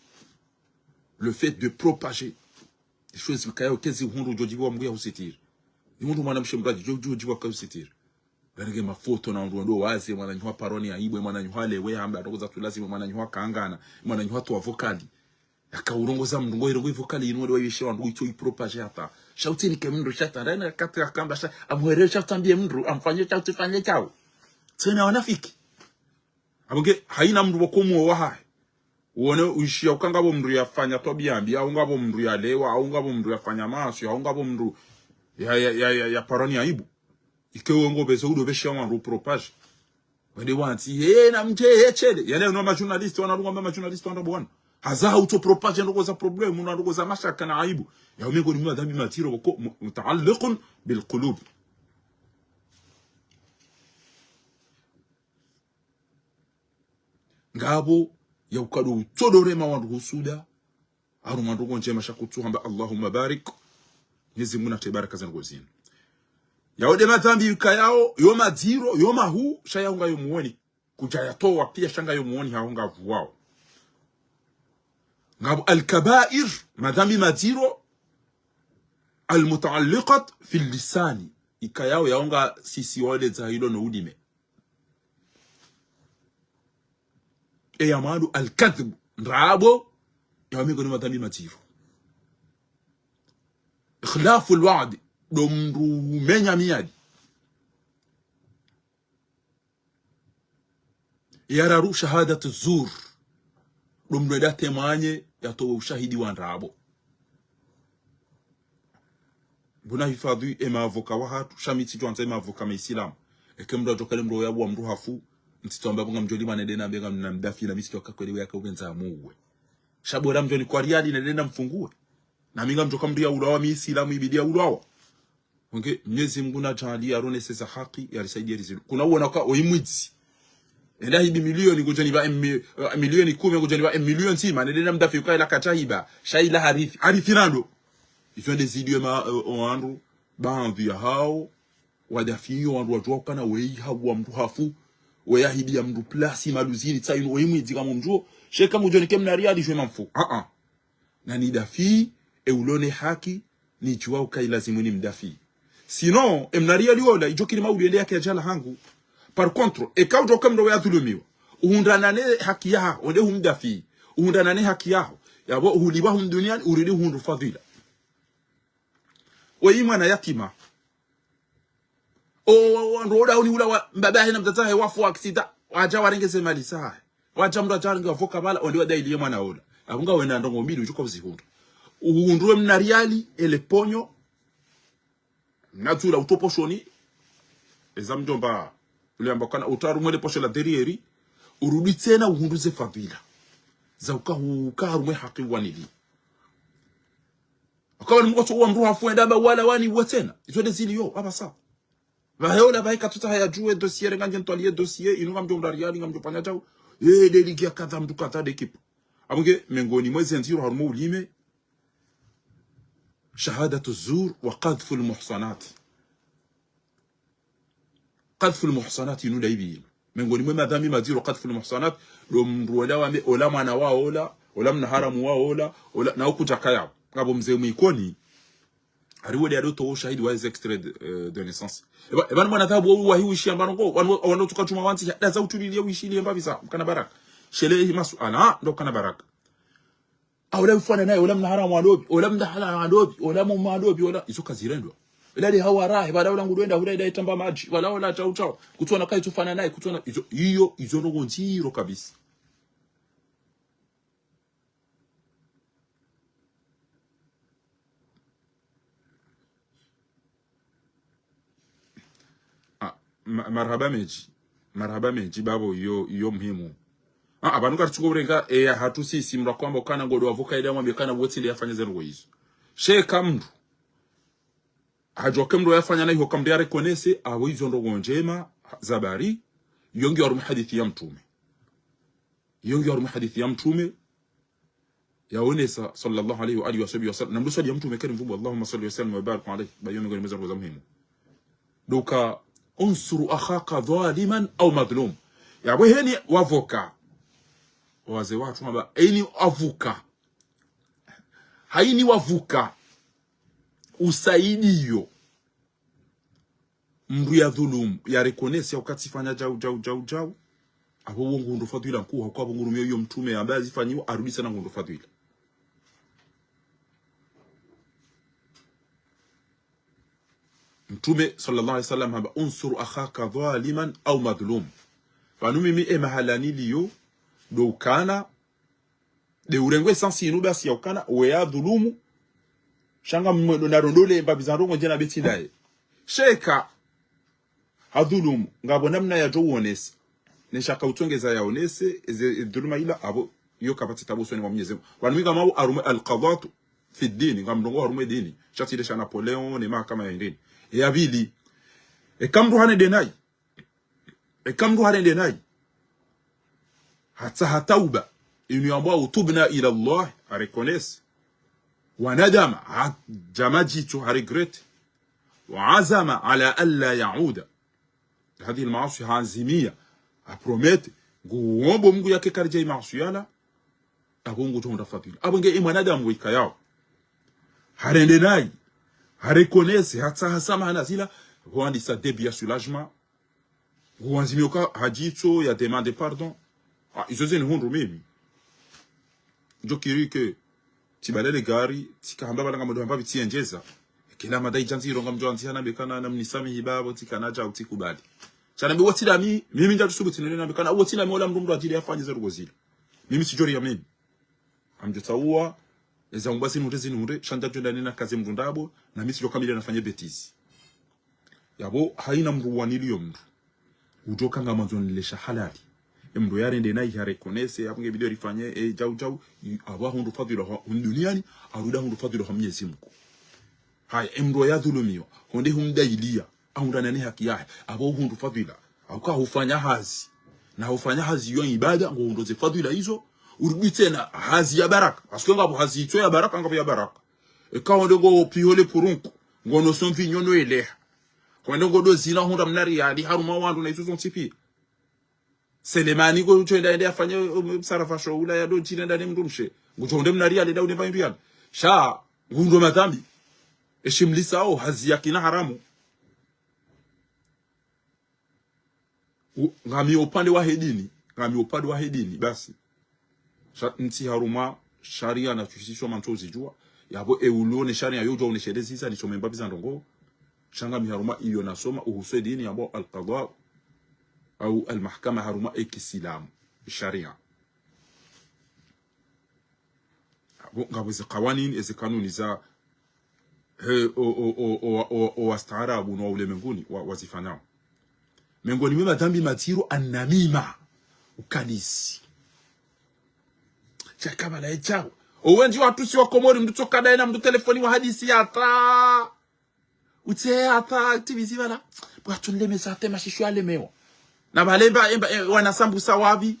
le fait de propager des choses zikayo kezi hundru djodjibiwa Mungu yahusitiri. Ihundru mwanamshe mradi, djo, djodjibiwa kahusitiri. Ngarenge mafoto na wandru wandru waze, mwananyaho paroni ya ibwe, mwananyaho lewe, hamba ndrongo za tulazimu, mwananyaho kangana, mwananyaho towa vokali. Yaka urongoza mndru ngo irongo ivokali inu wale waibishe wandru itso ipropager hata. Sha utsi nike mndru sha tanda, na kati yakamba sha, amwere sha tambie mndru, amfanye shao, tsifanye shao. Tsena wanafiki. Apvo nge, haina mndru pvoko mwo wahahe. Uone uishiya uka ngapvo mndru yafanya twabia mbi, au ngapvo mndru yalewa, au ngapvo mndru yafanya maaswi, au ngapvo mndru ya, ya, ya, ya, ya paroni aibu. Ike wewe ngo pvezo udo pvesha wandru upropager. Wende wantsi, he, na mndru, he, shele. Yale, no ma journaliste, wana lunga ma journaliste, wanda bwana. Haza ha utso propager ndrongo za problème, na ndrongo za mashaka na aibu. Ya mengoni mwa madhambi madziro, ko, mu-, mutaalliqun bil qulub. Ngapvo ya ukado utsodorema wandru husuda, harumwa ndrongo ndjema sha kutsu hamba Allahumma barik. Mnyezi Mungu nate baraka ze ndrongo zinu. Yao nde madhambi ikayao, yo madziro, yo mahuu, sha yao ngayo muoni. Kudja yatowa pia sha ngayo muoni haho ngapvuwao. Ngapvo al-kabair, madhambi madziro, al-mutaalliqat fil lisani. Ikayao yao ngasisiwao nde dza hilo no ulime. Eya mwando al-kadhib, ndrabo, yao mengoni mwa madhambi madziro. Ikhlafu al-wa'd, ndo mndru umenya miadi. Ya raru shahadatu zur, ndo mndru enda temanye yatowe ushahidi wa ndrabo. Mbona hifadhi e maavoka wahatru, sha mi tsidjwandza e maavoka maisilamu. Eke mndru adjoka le mndru yabuwa mndru hafu, ntsitswamba pvo ngamdjoli mane nde nambe ngamna mdafi na mi tsidjoka kweli we yaka upvendza amuwe. Sha bora mdjoni kwa riali nende namfunguwe. Na mi ngamdjoka mndru yaulawa mi isilamu ibidi yaulawa. Onge, Mnyezi Mungu nadjaanli yaronese za haki, yarisaidiye rizilu. Kuna uona ka oyi mwidzi. Enda hibi milioni, ngudjoni ba emi-, eh, milioni kume, ngudjoni ba emi-, milioni ndzima, nende namdafi uka ila kadjahiba, sha ila harithi. Harithi nando. Izo nde zidwe ma, eh, o wandru, baadhwi yahao, wadafi yo wandru wadjuwa ukana weyi habuwa mndru hafu, weyi yahibiya mndru plasi, maluzini, tsa inu, weyi mwidzi kamwe mdjuo, sha eka ngudjoni ke mna riali djwe mamfu. Ah, ah. Na nidafi, e ulo ne haki, nidjuwa uka ilazimu nimdafi. Sinon, e mna riali wola, idjo kiri maudu yende yake yadjala hangu. Par contre, eka udjoka mndru we yadhulumiwa, uhundrana ne haki yaho, wende humdafi, uhundrana ne haki yaho, yapvo uhulipva hunu duniani, urudi uhundru fadhila. Weyi mwana yatima. O, wandru wola uni ula wa, mbaba yahe na mdzadze wahe wafu wa aksida. Wadja warenge ze mali zahe. Wadja mndru adja warenge wavoka pvala, wende wadailiye mwana wola. Apvo nga wena ndrongo mbili udjuka uzihundra. Uhundru e mna riali, ele ponyo. Mna tula uto poshoni. Eza mdjomba. Ule amba kana utowa harumwa ele posho la derrière. Urudi tsena uhundru ze fadhila. Za uka hu-, uka harumwa e haki wanili. Akawa ni mkoso wa mndru hafu enda ba wala wani uwe tsena. Izo nde zili yo, apvasa. Pvahe ola pvahe katsutsaha yadjuwe dossier, renga ndje ntwaliye dossier, inu ngamdjo mndru riali, ngamdjo fanya djau. Eh, nde ligi ya kadha mndru kadha nde ekipu. Apvo nge, mengoni mwa eze ndziro harumwa ulime. Shahadatu zur wa qadhfu al-muhsanat. Qadhfu al-muhsanat inu nda ibi inu. Mengoni mwe madhambi madziro, qadhful muhsanat, ndo mndru wola wambe, ola mwana wa ola, ola mna haramu wa ola, ola, na ukudja kaya. Ngapvo mze mwikoni, hari wole ado towa ushahidi wa eze extrait de, euh, de naissance. Eba, eba ni mwana dhahabu wa, wa hiwishiya mbano ngo, wanu, wanu tuka tuma wantsi, ya, daza utulilia wishiliye mbapvi za, mkana baraka. Shele hi masuala, ha, ndo kana baraka. Ola mfana naye, ola mna haramu wa ndopvi, ola mna halali wa ndopvi, ola muma wa ndopvi, ola, izo kazirendwa. Ila li hawa rahe, pvala ola ngudo enda, hula ida itamba madji, pvala ola tau tau. Kutsona kai tsufana naye, kutsona, izo, iyo, izo ndrongo ndziro kabisa. Ah, ma-, marahaba mendji. Marahaba mendji, babo, iyo, iyo muhimu. Ah, apvanu karitsungo urenga, eya hatru sisi, mndru akwamba ukana ngodo avoka ile amwambe kana wontsi nde yafanya ze ndrongo izo. Sheka mndru. Hadjuwa ke mndru yafanya na iho ka mndru ya reconnaître, apvo izo ndrongo ndjema, zabari. Iyo ngiyo harumwa hadisi ya mtrume. Iyo ngiyo harumwa hadisi ya mtrume. Yaonesa, sallallahu alayhi wa alihi wa sahbihi wa sallam. Na mndru swali ya mtrume kari mvumbu, Allahumma salli wa sallim wa barik alayhi. Ba iyo mengoni mwa ze ndrongo za muhimu. Nduka, unsuru akhaka dhaliman au madhlum. Yapvo heni wavoka. Waze watru maba, heni wavuka. Haini wavuka. Usaidiyo. Mndru ya dhulumu, ya reconnaître, ya uka tsifanya djau, djau, djau, djau. Apvo wo nguhundru fadhwila nkuu, hauka apvo ngurumiyo iyo mtrume, yamba yazifanyiwa, arudi tsena nguhundru fadhwila. Mtrume, sallallahu alayhi wa sallam, hamba, unsur akhaka dhaliman au madhlum. Pvanu mimi e mahala niliyo, ndo ukana, nde urengwe sansi inu basi ya ukana, we ya dhulumu, sha nga mwendo na rondole mbapvi za ndrongo ndjema betsi ndaye. Sheka, ha dhulumu, ngapvo namna yadjo uonesa. Ne shaka utsongeza yaonese, eze, e dhuluma ila, apvo, iyo kapvatsi tabu usoni mwa Mwenyezi Mungu. Pvanu mi ngamao harumwa al-qadatu fi dini, ngam ndrongo harumwa dini. Sha tsi ile sha Napoléon, ne mahakama ya indini. E ya pvili, eka mndru harende nayi. Eka mndru harende nayi. Hatsaha tauba. Inu yambwa tubna ila Allah, ha reconnaître. Wa nadama, hadja madjitso, ha regretter. Wa azama ala alla yauda. Hadhihi al-maasi, hanzimia. Ha promettre. Nguombo Mungu yake karidja i maasi yala. Apvo ngudjo hundra fadhwila. Apvo nge i mwanadamu weka yao. Harende nayi. Ha reconnaître, hatsaha samaha na zila. Hwandisa début ya soulagement. Nguwanzimio ka hadjitso ya demande pardon. Ah, izo zini hundru mimi. Ndjo kiri ke, tsibalele gari, tsika hamba pvala ngamdjo hamba pvi tsiendjeza. Kila mada idja ndziro ngamdjo andzi hana bekana na mnisamihi babo, tsika nadja utsikubali. Sha nambe wontsi ndami, mimi ndja tsusubuti nene nambe kana, wontsi ndami ola mndru mndru adjili yafanye ze ndrongo zila. Mimi tsidjori ya mimi. Ngamdjo tsaua, eza umba zinu nde zinu nde, sha ndja djo nda nina kaze mndru ndabo, na mi tsidjo kamili nafanye bêtise. Yapvo, haina mndru waniliyo mndru. Udjo ka ngamwandzo nile sha halali. E mndru yarende nayi ha reconnaître, yapvo nge bidi rifanye, e, djau djau, i, apvo hundru fadhwila ha, hunu duniani, arudi hundru fadhwila ha Mwenyezi Mungu. Haya, e mndru ya dhulumiwa, honde humdailia, ahundra nani haki yahe, apvo hundru fadhwila, hauka hufanya hazi. Na hufanya hazi yo ibada, ngo hundro ze fadhwila izo, urudi tsena hazi ya baraka. Parce que ngapvo hazi itso ya baraka, ngapvo ya baraka. Eka honde ngo pihole purunku, ngo no somvi nyono eleha. Honde ngo do zina hundra mna riyali, harumwa wandru na izo zontsi pia. Selemani ko utso enda ende afanye, um, sarafa sho ula ya do djina ndani mndru mshe. Ngutso hunde mna riyali, da unde mba riyali. Sha, nguhundro madhambi. Eshimlisa o, hazi ya kina haramu. U-, ngami upande wa he dini, ngami upande wa he dini, basi. Sha-, ntsi harumwa, sharia na tsushisho mantso zidjua, yapvo e ulo ne sharia yo djua uneshelezi za nisome mbapvi za ndrongo, sha ngami harumwa iyo nasoma, uhusu e dini yambwa al-qada, au al-mahkama harumwa e kisilamu, sharia. Bo, ngapvo ezi kawanini, ezi kanuni za, he, o, o wastaarabu no wa ulemenguni, wa, wazifanyao. Mengoni mwe madhambi madziro an-namima, ukalizi. Sha kabala echao. Owendji watru si wa Komori, mndru tsoka daye na mndru telefoni wa hadisi hata. Utse hata, tibizi pvala. Bwatsu nlemeza hata mashisho yalemewa. Na pvale mba, emba, e, wana sambusa wapvi.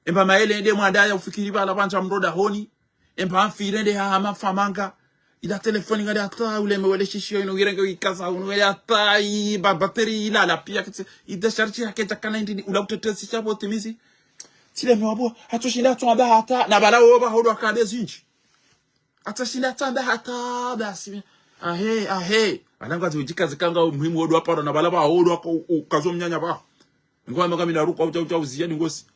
Emba maele ende mwandaya ufikiri pvala pvandza mndru dahoni. Emba mfire nde hahama famanga. Ila telefoni ngale hata uleme wele shishiyo inu ngirenge wikaza unu ngale hata i ba bateri ila la piya kati i décharge hake jakana indini ula utetezi sha bo timizi. Tsileme wabo, hatsushinda tsamba hata, na bala woba hodo akabe zinji. Hatsushinda tsamba hata, basi. Ahe, ahe. Alanga zi ujika zikanga muhimu wodo aparo, na bala ba hodo aka u-, ukazo mnyanya ba. Ngo ama kamina ruko, ucha, ucha, uziya, ni ngosi.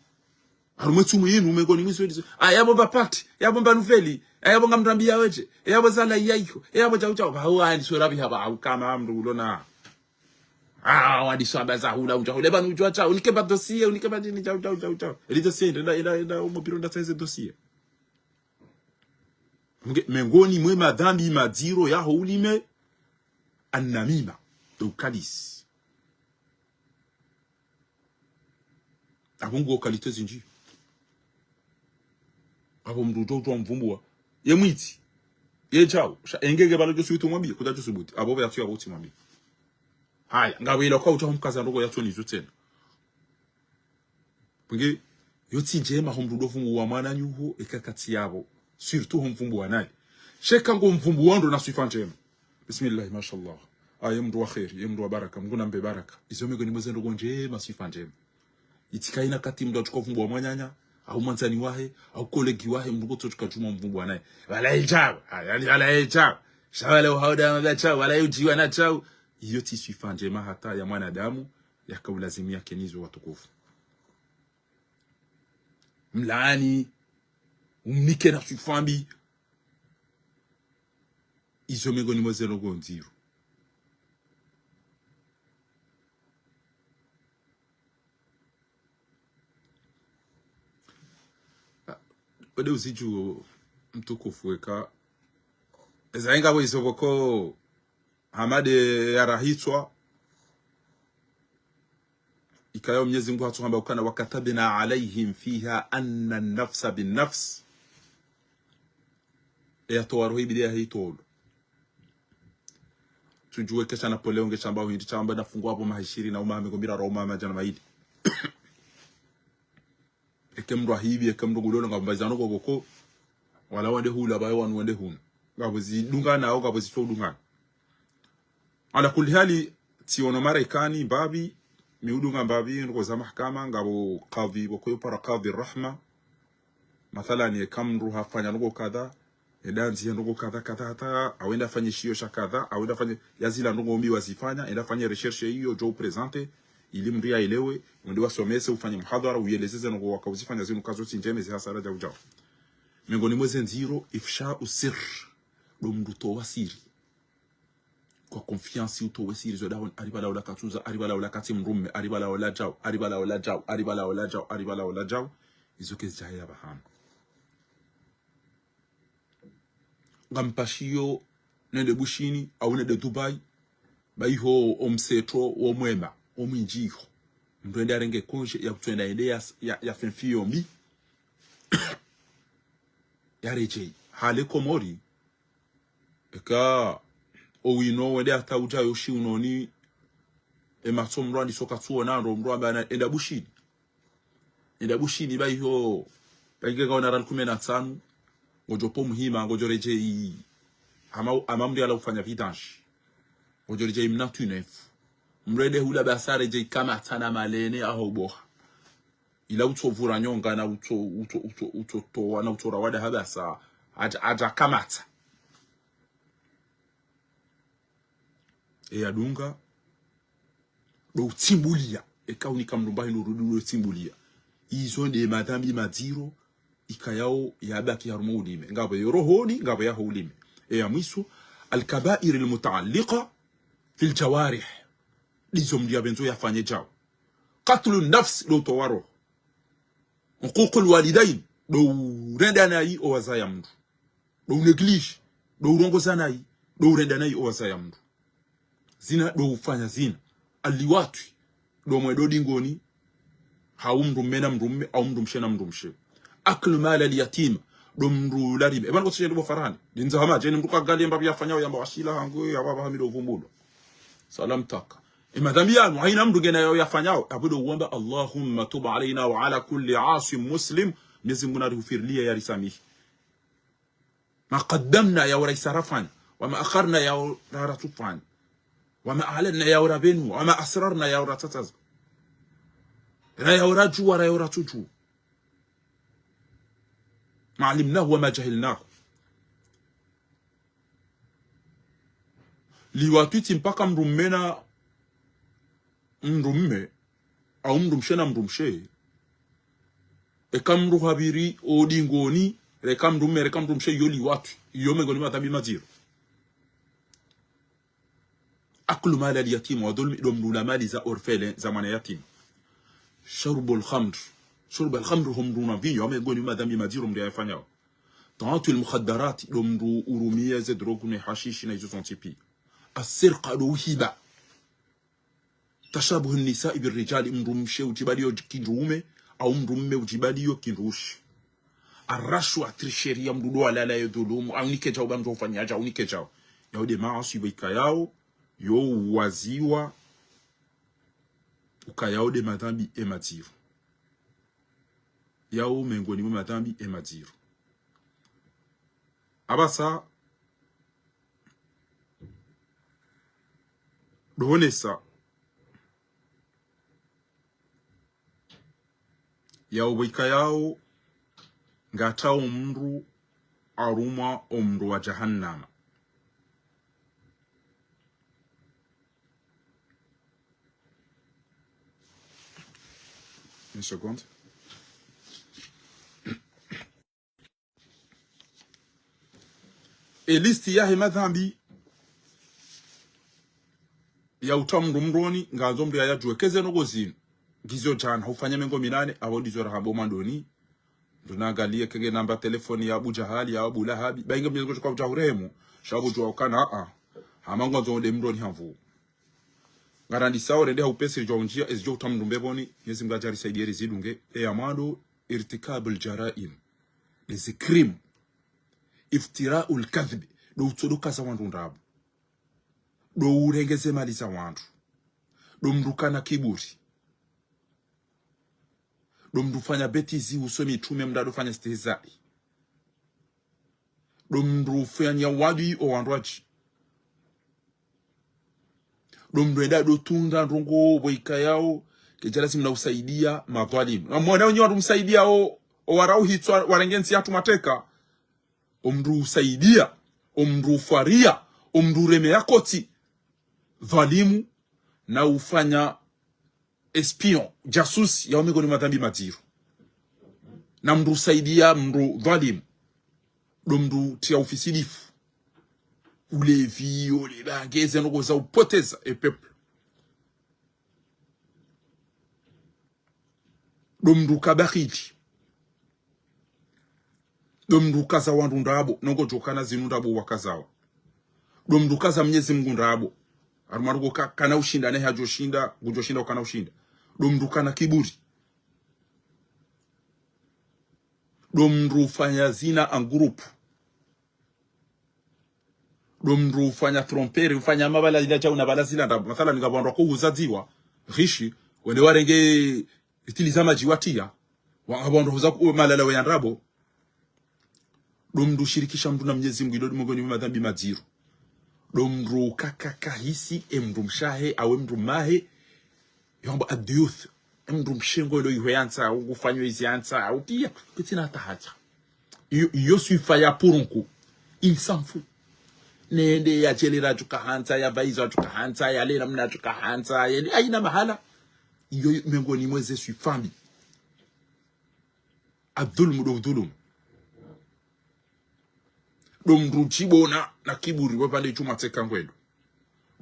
Harumwa tsumu yinu, mengoni mwa izo ndizo. Aya bo ba parti, aya bo mba nouvelle, aya bo ngamrambiya wedje, aya bo zala iya iyo, aya bo jau jau, ba huwa ni sura biha ba, au kama mndru ulona. Ah, wadi swaba za hula, uja hule ba nujua jau, unike ba dossier, unike ba dini jau jau jau jau. Eli dossier, nda, nda, nda, umo biro nda saize dossier. Mge-, mengoni mwe madhambi madziro yaho ulime, annamima, ndo ukadisi. Abo ngo qualité zinji. Abo mndru ujo ujo mvumbua. Ye mwidzi. Ye jau. Sha engege balo josi utu mwambi, kuja josi buti. Abo be yatsu ya buti mwambi. Haya, ngabo ila kwa uja humkaza ndoko yatsu nizo tsena. Pvenge, yo tsi ndjema ho mndru udo vumbua mwananyaho, eka katsi yabo. Surtout ho mvumbua naye. Sheka ngo mvumbua ndo na swifa ndjema. Bismillah, mashallah. Ah, ye mndru wa kheri, ye mndru wa baraka, Mngu nambe baraka. Izo mengoni mwa ze ndrongoo ndjema, swifa ndjema. Itsika ina kati mndru atsuka vumbua mwananya, au mwandzani wahe, au kolegi wahe, mndru kotso tsuka juma mvumbua naye. Wala hijab, ah, yani wala hijab. Sha wala uhauda na jau, wala ujiwa na jau. Iyo tsi swifa ndjema hata ya mwanadamu, yaka ulazimu yake nizo watukufu. Mlaani, umnike na swifa mbi. Izo mengoni mwa ze ndrongoo ndziro. Ode uziju mtukufu weka. Eza inga bo izo boko Hamade ya rahitswa. Ikayo Mnyezi Mngu hatsuhamba ukana, وكتبنا عليهم فيها أن النفس بالنفس. Eya towa roho ibidi ya heitolo. Tujue kesha Napoléon nge shamba uhindi shamba na fungu abo maha ishirini na uma hamengo miraru uma majana mayili. Eke mndru ahibi, eke mndru gulolo, ngapvo mbaizano koko. Wala wande hula, bayo wanu wande hunu. Ngapvo zidungana, au ngapvo zitso udungana. Ala kulli hali, tsiono Marekani, mbapvi, mi udunga mbapvi, ndrongoo za mahakama, ngapvo kadhi, boko yo para kadhi rahma. Mathalani, eka mndru hafanya ndrongoo kadha, enda ndziya ndrongoo kadha, kadha, hata, awenda afanye shiyo sha kadha, awenda afanye, yazila ndrongoo mbi wazifanya, enda afanye recherche iyo, jo uprésenter, ili mndru yaelewe, wende wasomese, ufanye muhadhara, uyelezeze ndrongoo waka uzifanya zinu kazo tsi ndjema, zi hasara jau jau. Mengoni mwa ze ndziro, ifsha'u sirr, ndo mndru towa siri. Kwa confiance utowe siri zo dahoni, ari bala ola katsuza, ari bala ola katsi mdrume, ari bala ola jau, ari bala ola jau, ari bala ola jau, ari bala ola jau. Izo kezi jaheya bahana. Ngampashiyo nende Bushini, au nende Dubai, ba iho omseto wo mwema, wo mwinji iho. Mndru ende arenge congé ya kutswenda ende ya, ya, ya fenfiyo mbi. Ya redjei. Hale Komori, eka owino wende hata uja yo shiunoni, ematso mndru andiso katsuona, ndo mndru amba na enda Bushini. Enda Bushini ba iho, ba inge kaona rali kume na tsanu, ngojo po muhima, ngojo redjei, ama, ama mndru yala ufanya vidange. Ngojo redjei mna tunefu. Mndru ende hula basa redjei kamatsa na malene aho boha. Ila utso vura nyonga na utso, utso, utso, utso towa na utso rawada habasa, aja, aja kamatsa. Eya dunga, ndo utsimbuliya. Eka unika mndru mbahi ndo rudi ndo utsimbuliya. Izo nde madhambi madziro, ikayao yabaki harumwa ulime. Ngapvo yo rohoni, ngapvo yaho ulime. Eya mwiso, الكبائر المتعلقة في الجوارح. Ndizo mndru yapvendzo yafanye jau. قتل النفس, ndo utowa roho. عقوق الوالدين, ndo urenda nayi owazaya mndru. Ndo unéglige, ndo urongoza nayi, ndo urenda nayi owazaya mndru. Zina, ndo ufanya zina. اللواط, ndo mwendo dingoni, hau mndru mme na mndru mme, au mndru mshe na mndru mshe. أكل مال اليتيم, ndo mndru ula riba. Eba nkotsishe ndo bo farani. Ndinza hama, djeni mndru kagaliye mbapvi yafanyao yamba washila hangu, ya baba hamido vumbulwa. Salam taka. Emadhambi yanu, haina mndru ngena yao yafanyao. Abudo uwamba, اللهم تب علينا وعلى كل عاص مسلم. Mnyezi Mngu narihufiriliye yarisamihi. ما قدمنا ya uraisa rafanya. وما أخرنا, yawo ra, ratsufanya. وما أعلنا, yawo rapvenua. وما أسررنا, yawo ratsatsaza. Ra yawo radjuwa, ra yawo ratsudjuwa. ما علمناه وما جهلناه. Liwatwi tsi mpaka mdrume na mdrume, au mdrumshe na mdrumshe. Eka mdru hapviri o dingoni, reka mdrume, reka mdrumshe, iyo liwatwi. Iyo mengoni mwa madhambi madziro. أكل مال اليتيم وظلم, ndo mdru ula mali za orphelin, za mwana yatima. شرب الخمر. شرب الخمر, ho mdru unwa mvinyo, iyo mengoni mwa madhambi madziro mdru yayafanyao. تعاطي المخدرات, ndo mdru urumia ze drogue ne hashishi na izo zontsi pia. السرقة, ndo uhiba. تشابه النساء بالرجال, mdrumshe udjibaliyo kindrume, au mdrume udjibaliyo kindrushi. الرشوة, tricherie, mdru ndo alala ye dhulumu, aunike djau ba mdru ufanya djau, aunike djau. Yawo nde maaswi bo ikayao, yo uwaziwa, ukayao nde madhambi emadziro. Yawo mengoni mwa madhambi emadziro. Apvasa, ndo honesa, yawo bo ikayao, ngata o mdru arumwa o mdru wa jahannama. Une seconde. E liste yahe madhambi ya uta mdru mdroni, ngandzo mdru yayadjuwe. Keze ndrongoo zinu, ngizo djana, hufanya mengo minane, apvo ndizo rahamba o mwandoni. Mdru nangaliye kenge namba telefoni ya Abu Jahali, ya Abu Lahabi, ba inge Mwenyezi Mungu ngudjo hurehemu, sha pvo djuwa ukana, a, hama ngwandzo nde mdroni hamvu. Ngarandisao rende ha upesi ridjo undjia, ezidjo uta mdru mbepvoni, Mwenyezi Mungu nadjarisaidiye rizidunge, e ya mwando, ارتكاب الجرائم, ndezi crime, افتراء الكذب, ndo utsodokaza wandru ndrabo, ndo urenge ze mali za wandru, ndo mdru kana kiburi, ndo mdru ufanya bêtise, uso mitrume mdru ndo ufanya stihizai, ndo mdru ufanya uadui o wandru wadji. Ndo mdru enda ndo tunda ndrongoo bo ikayao, kedja lazimu na usaidia madhwalimu. Na mwana wenye wandru msaidia o, o warauhitswa warenge ntsi yatru mateka. O mdru usaidia, o mdru ufwaria, o mdru uremeya kotsi dhwalimu, na ufanya espion, jasusi, yawo mengoni mwa madhambi madziro. Na mdru usaidia mdru dhwalimu, ndo mdru utria ufisidifu, ulevi, ole bange, ze ndrongoo za upoteza e peuple. Ndo mdru uka bakhili, ndo mdru ukaza wandru ndrabo, no ngodjo kana zinu ndrabo wakazawa. Ndo mdru ukaza Mwenyezi Mungu ndrabo, harumwa ndrongoo ka, kana ushinda, naye hadjo shinda, ngudjo shinda ukana ushinda. Ndo mdru kana kiburi. Ndo mdru ufanya zina en groupe. Ndo mdru ufanya tromperie, ufanya mabala zila djau na bala zila ndrabo. Mathalan, ngapvo wandru wako huza dziwa, rishi, wende warenge itili za madji watria, wa, ngapvo wandru huza ku, malala we ya ndrabo. Ndo mdru ushirikisha mdru na Mwenyezi Mungu, ilo mengoni mwa madhambi madziro. Ndo mdru uka, ka, kahisi e mdru mshe wahe, au e mdru mme wahe, yamba الديوث. E mdru mshe ngo ilo ihwe yantsa, au ngufanyao izi yantsa, au pia, kutsina hata haja. Iyo, iyo swifa ya purunku. Il s'en fout. Nende yadjelera djuka hantsa, yapvahiza djuka hantsa, yalera mna djuka hantsa, yende haina mahala. Iyo mengoni mwa ze swifa mbi. الظلم, ndo udhulumu. Ndo mdru udjibona na kiburi, wepvande shuma tseka ngwendo.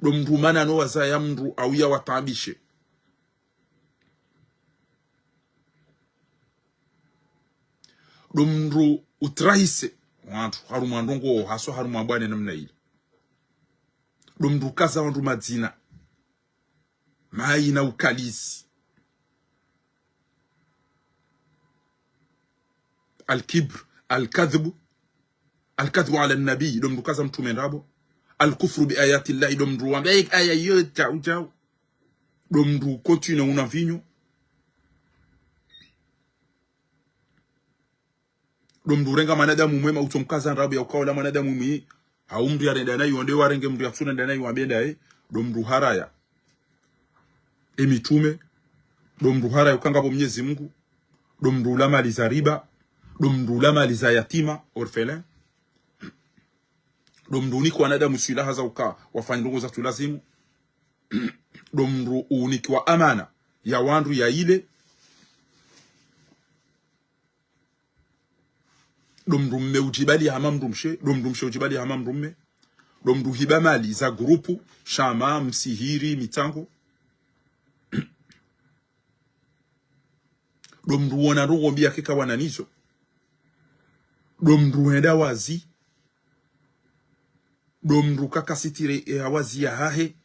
Ndo mdru mana no wazaya mdru au yawataabishe. Ndo mdru utrahise wandru, harumwa ndrongoo, haswa harumwa bwana namna ile. Ndo mdru ukaza wandru madzina, mayi na ukalizi. الكبر, الكذب, الكذب على النبي, ndo mdru ukaza mtrume ndrabo. الكفر بآيات الله, ndo mdru wamba, eh, aya iyo djau djau. Ndo mdru ucontinuer unwa mvinyo. Ndo mdru urenga mwanadamu mwema, utsomkaza ndrabo ya ukaola mwanadamu mwi, Hau mndru yarenda nayi wonde warenge mndru yatsunenda nayi wambe ndaye, ndo mndru haraya emitrume, ndo mndru haraya ukangapvo Mnyezi Mungu, ndo mndru ula mali za riba, ndo mndru ula mali za yatima, orphelin, ndo mndru unika wanadamu silaha za uka wafanye ndrongo zatsulazimu, ndo mndru unikiwa amana ya wandru yaile, ndo mndru mme udjibali hama mndru mshe, ndo mndru mshe udjibali hama mndru mme, ndo mndru hiba mali za grupu, shama, msihiri, mitsango, ndo mndru wona ndrongo mbi yakeka wana nizo, ndo mndru henda wazi, ndo mndru kakasitire e hawazi yahahe,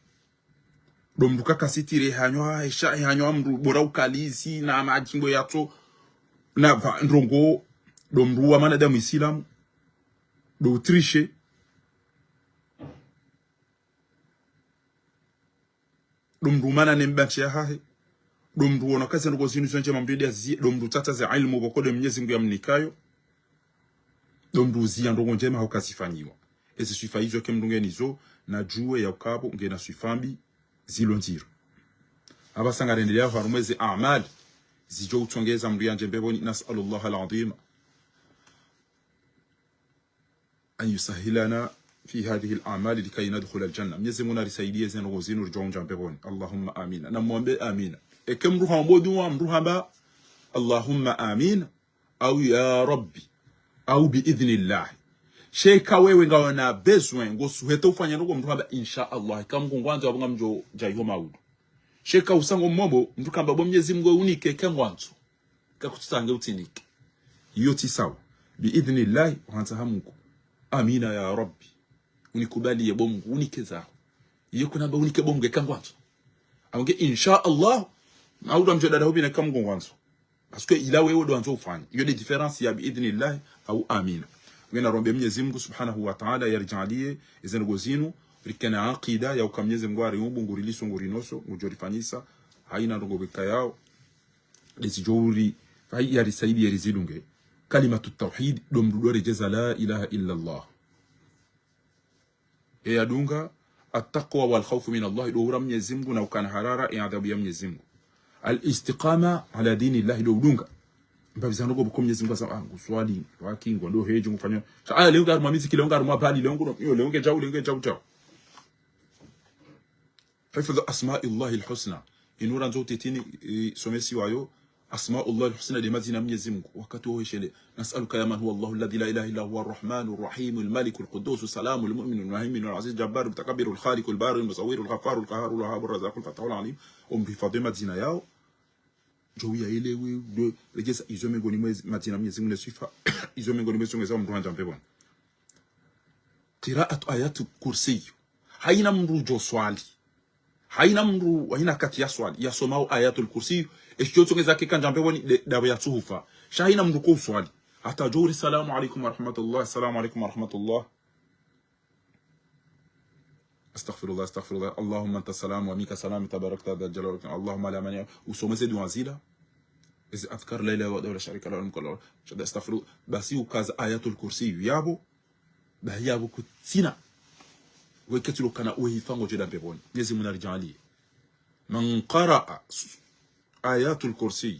ndo mndru kakasitire e hanyo hahe, sha e hanyo ha mndru bora ukalizi na madjimbo yatso na pva ndrongo, ndo mndru wa mwanadamu isilamu, ndo utrishe, ndo mndru umana ne mbanshi yahahe, ndo mndru wona kazi ndrongo zinu zo ndjema mndru yende yaziye, ndo mndru tsatsa ze ilmu pvoko nde Mnyezi Mungu yamnikayo, ndo mndru uziya ndrongo ndjema hauka zifanyiwa. Ezi swifa izo eka mndru nge nizo, nadjuwe ya ukapvo ngena swifa mbi zilo ndziro. Apvasa ngarendelea harumwa ezi amali zidjo utsongeza mndru yandje mbepvoni, نسأل الله العظيم أن يسهل لنا في هذه الأعمال لكي ندخل الجنة. Mnyezi Mungu narisaidie ze ndrongo zinu ridjo undja mbepvoni. اللهم آمين. Namwambe amina. Eka mndru haomba dua, mndru hamba, اللهم آمين, au يا ربي, au بإذن الله. Sha eka wewe ngawona besoin, ngosuheta ufanya ndrongo, mndru hamba إن شاء الله. Eka Mungu ngwandzo, apvo ngamdjo dja iho maudu. Sha eka usa ngo mombo, mndru kamba bo Mnyezi Mungu unike eka ngwandzo. Kakutsange utsinike. Iyo tsi sawa. بإذن الله, uhandza ha Mungu. Amina ya Rabbi. Unikubaliye bo Mungu, unike zaho. Iyo kunamba unike bo Mungu eka ngwandzo. Aunge إن شاء الله, maudu ngamdjo dada hupvi na eka Mungu ngwandzo. Parce que ila wewe ndo wandzo ufanye. Iyo nde différence ya بإذن الله au amina. Ngena rombe Mnyezi Mungu Subhanahu wa Ta'ala yaridjaaliye, eze ndrongo zinu, rikena akida ya uka Mnyezi Mungu yariumbu, nguriliso, ngurinoso, ngudjo rifanyisa, haina ndrongo pveka yao, ndezi djo uri, hayi yarisaidi yarizidunge. Kalimatu tawhid, ndo mndru ndo redjeza لا إله إلا الله. E yadunga, التقوى والخوف من الله, ndo ura Mnyezi Mungu na ukana harara e adhabu ya Mnyezi Mungu. الاستقامة على دين الله, ndo udunga. Mbapvi za ndrongo pvoko Mnyezi Mungu asa, ah, nguswali, waki, ngwendo hedji, ngufanya. Sha, ah, leo ngarumwa miziki, leo ngarumwa bali, leo nguno, iyo, leo nge djau, leo nge djau, djau. حفظ أسماء الله الحسنى. Inu randzo utitini, e, somesiwayo, أسماء الله الحسنى nde madzina ya Mnyezi Mungu. Wakati wo hweshele. نسألك يا من هو الله الذي لا إله إلا هو الرحمن الرحيم الملك القدوس السلام المؤمن المهيمن العزيز الجبار المتكبر الخالق البارئ المصور الغفار القهار الوهاب الرزاق الفتاح العليم. Omhifadhi madzina yao. Djo uyaelewe, ndo, redjeza izo mengoni mwa madzina ya Mnyezi Mungu ne swifa. Izo mengoni mwa zitsongeza mndru handja mbepvoni. قراءة آية الكرسي. Haina mndru djo swali. Haina mndru, haina wakati ya swali, yasomao Ayatul Kursi, eshi djo tsongeza eka ngandja mbepvoni nde, ndapvo yatsuhufa. Sha haina mndru ko uswali. Hata djo uri, السلام عليكم ورحمة الله، السلام عليكم ورحمة الله. أستغفر الله، أستغفر الله. اللهم أنت السلام ومنك السلام، تباركت يا ذا الجلال والإكرام. اللهم لا مانع. Usome ze dua zila. Ezi adhkar, لا إله إلا الله وحده لا شريك له، له الملك وله الحمد. أستغفر الله. Basi ukaza Ayatul Kursi yapvo. Bahi yapvo kutsina. Weketsi lokana wehifa ngodjo enda mbepvoni. Mnyezi Mungu naridjaaliye. من قرأ آية الكرسي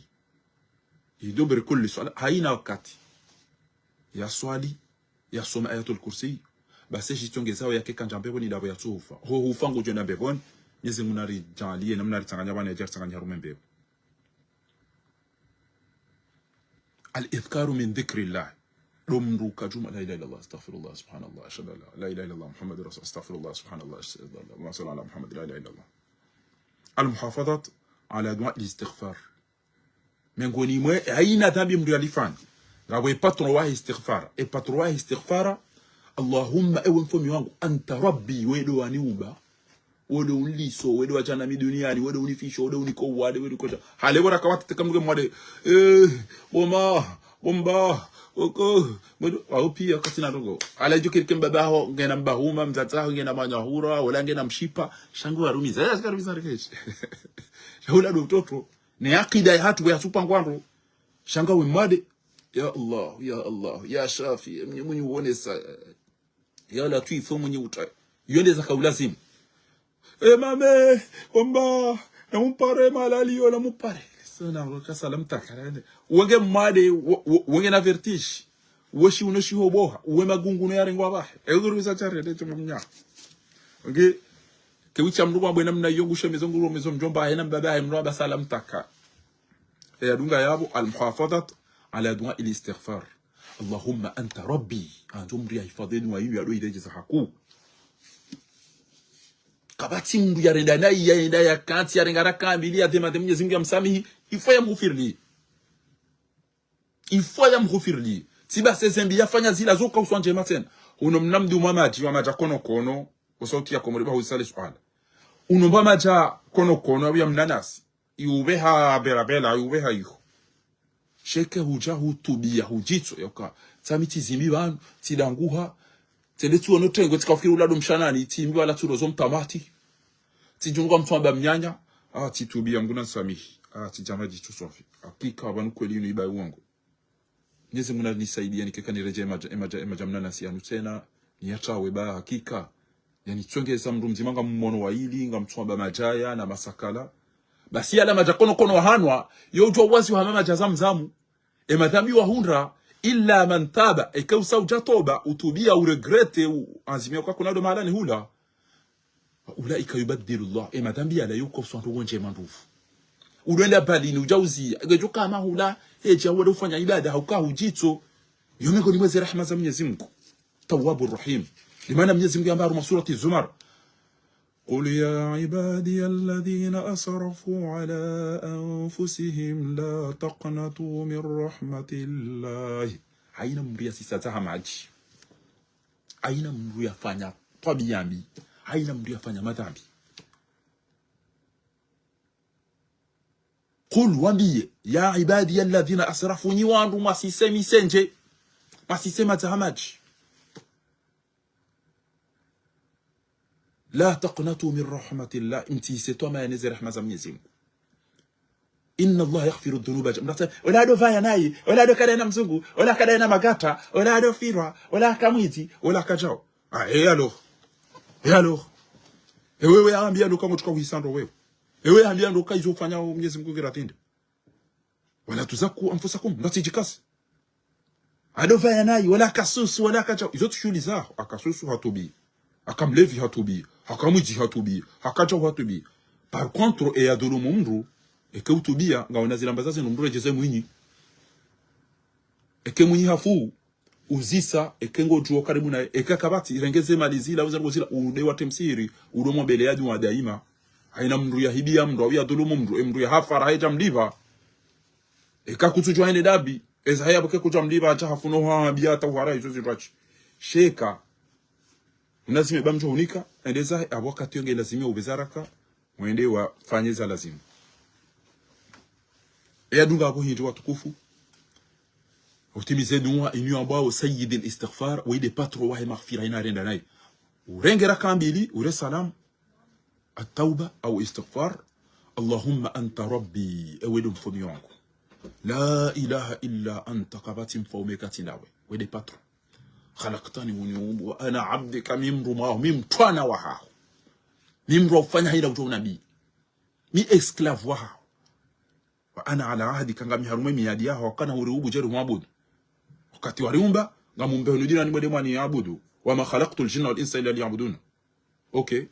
في دبر كل صلاة, haina wakati yaswali, yasoma Ayatul Kursi, basi eshi djo tsongezao eka ngandja mbepvoni ndapvo yatsuhufa. Ho hufa ngodjo enda mbepvoni, Mnyezi Mungu naridjaaliye, na mnaritsanganya pvanu, yadje yaritsanganya harumwa embepvo. الإكثار من ذكر الله. Ndo mndru uka djuma, لا إله إلا الله، أستغفر الله، سبحان الله، أشهد أن لا، لا إله إلا الله، محمد رسول، أستغفر الله، سبحان الله، أشهد أن لا، اللهم صل على محمد، لا إله إلا الله. المحافظة على دعاء الاستغفار. Mengoni mwa haina dhambi mndru yalifanya, ngapvo e patron wa istighfara. E patron wa istighfara, اللهم, ewe mfaume wangu, أنت ربي, wewe ndo waniumba. Wewe ndo uniliso, wewe ndo wadja nami duniani, wewe ndo unifisho, wewe ndo unikowa, wewe ndo unikosha. Hale bora kawatete kamnuke mwade. Eh, bomba, bomba, oko, mwedo, wao pia katsina ndrongo. Hale djo kiri ke mbaba haho, ngena mbahuma, mdzadze haho, ngena manyahura, wala ngena mshipa, sha ngu warumiza. Eh, sika rumiza rekeshi. Sha hula ndo utoto. Ne akida yahatru, ya supa ngwandro. Sha ngawe mwade. Ya Allah, ya Allah, ya Shafi, mnye mwenye uonesa. Yala tu ifo mwenye uta. Yonde zaka ulazimu. E mame, wamba, na mumpare malali yo, na mumpare. Sana, waka salam takara. Wenge made, wo-, wo-, wenge na vertige. Weshi uno shiho boha, uwe magungu no yarengwa bahe. E uguru za chare, de chuma mnya. Wenge, ke wicha mndu wa bwena mna yongu shemizo nguru, mizo mjomba, hena mbaba, he mndu wa ba salam taka. E yadunga yabo, المحافظة على دعاء الاستغفار. اللهم أنت ربي. Anjo mri ya hifadhi dua inu ya do ireje za haku. Kapvatsi mndru yarenda nayi, yaenda yakantsi, yarenga raka mbili, yadema de Mwenyezi Mungu yamsamihi, il faut yamghufirili. Il faut yamghufirili. Tsi ba se zembi yafanya zila zoka uswa ndjema tsena. Uno mna mndru mwa madji, wa madja kono kono, o sauti ya Komori ba huzisa le suala. Uno mba madja kono kono, au ya mnanasi. Iubeha bela bela, iubeha iho. Sheke hudja hutubiya, hudjitso, yoka. Tsami tsi zimbi pvanu, tsi danguha, tsende tsi wono tengwe, tsi kafikiri ulado mshanani, tsi mbi wala tsi urozo mtamati. Tsi djunga mtsu amba mnyanya, ah, tsi tubiya nguna nsamihi, ah, tsi djama djitso swafi. Hakika, pvanu kweli inu iba uongo. Mwenyezi Mungu nanisaidiye nikeka niredje emadja, emadja, emadja mnanasi yanu tsena, niyatrawe ba hakika. Yani tsongeza mndru mdzima nga mmono wa ili, nga mtsu amba madjaya na masakala. Basi yala madja kono kono wahanwa, yo udjua wazi wahama madja zamzamu. E madhambi wahundra, إلا من تاب, eke usa udja toba, utubiya, uregrete, u-, anzimia kwa kuna do mahala ni hula. أولئك يبدل الله. E madhambi yala yuko uswa ndo wondje mandruvu. Ulwenda balini, udja uziya. Eke djo kama hula, hedja wada ufanya ibada, hauka hudjitso. Yo mengo ni mwezi rahma za Mwenyezi Mungu. Tawwabu Rahim. Limana Mwenyezi Mungu yamba haruma surati Zumar. قل يا عبادي الذين أسرفوا على أنفسهم لا تقنطوا من رحمة الله. Haina mndru ya sisa za hamadji. Haina mndru yafanya twabiya mbi. Haina mndru yafanya madhambi. قل, wambiye, يا عبادي الذين أسرفوا, nyi wandru mwasise misendje, mwasise madza hamadji. لا تقنطوا من رحمة الله, mtsise twamaya neze rahma za Mwenyezi Mungu. إن الله يغفر الذنوب جميعا. Mndru atsa, ola ado vaya nayi, ola ado kada na mzungu, ola kada na magata, ola ado firwa, ola kamwidzi, ola kadjao. Ah, eh, alors. Eh, alors. Ewe, we, ambia ndo kama tuka uhisando wewe. Ewe, ambia ndo ka izo ufanya Mwenyezi Mungu ngira tende. ولا تزكوا أنفسكم, ngatsi djikasi. Ado vaya nayi, wala kasusu, wala kadjao. Izo tsi shughuli zaho, akasusu hatubi. Aka mlevi hatubi. Aka mwidzi hatubi. Aka djao hatubi. Par contre, e ya dhulumu mndru, eke utubiya, ngawona zila mbaza zinu mndru redjeze mwinyi. Eke mwinyi hafu, uzisa, eke ngodjuo karibu naye, eke kapvatsi, irengeze mali zila, uza ngo zila, ude wa temsiri, udo mwa mbele ya djumwa daima. Haina mndru ya hibiya mndru, au ya dhulumu mndru, e mndru ya hafara, haidja mlipva. Eka kutsudjua hende dabi, eza haya pvoke kudja mlipva, adja hafuno ha, biya, tawara, izo zindru atsi. Sheka. Unazime ba mdjo hunika, ende zahe, apvo wakati yo nge lazime ubezaraka, wende wafanye za lazima. E ya dunga apvo hindri watukufu. Utimize dua inu ambao Sayyid al-Istighfar, wende patro wahe maghfira ina renda nayi. Urenge raka mbili, ure salam. At-tauba au istighfar. اللهم أنت ربي, ewe ndo mfaume wangu. لا إله إلا أنت, kapvatsi mfaume katsi ndawe. Wende patro. خلقتني, uniumbu, وأنا عبدك, mi mrumwa waho, mi mtwana wahaho. Mi mndru wa ufanya hila kutwa unabi. Mi esclave wahaho. وأنا على عهدك, ngami harumwa e miyadi yaho, wakana huriumbu djeri humwabudu. Wakati wariumba, ngamumbe hunu djina ni mwende mwaniabudu. وما خلقت الجن والإنس إلا ليعبدون. Ok.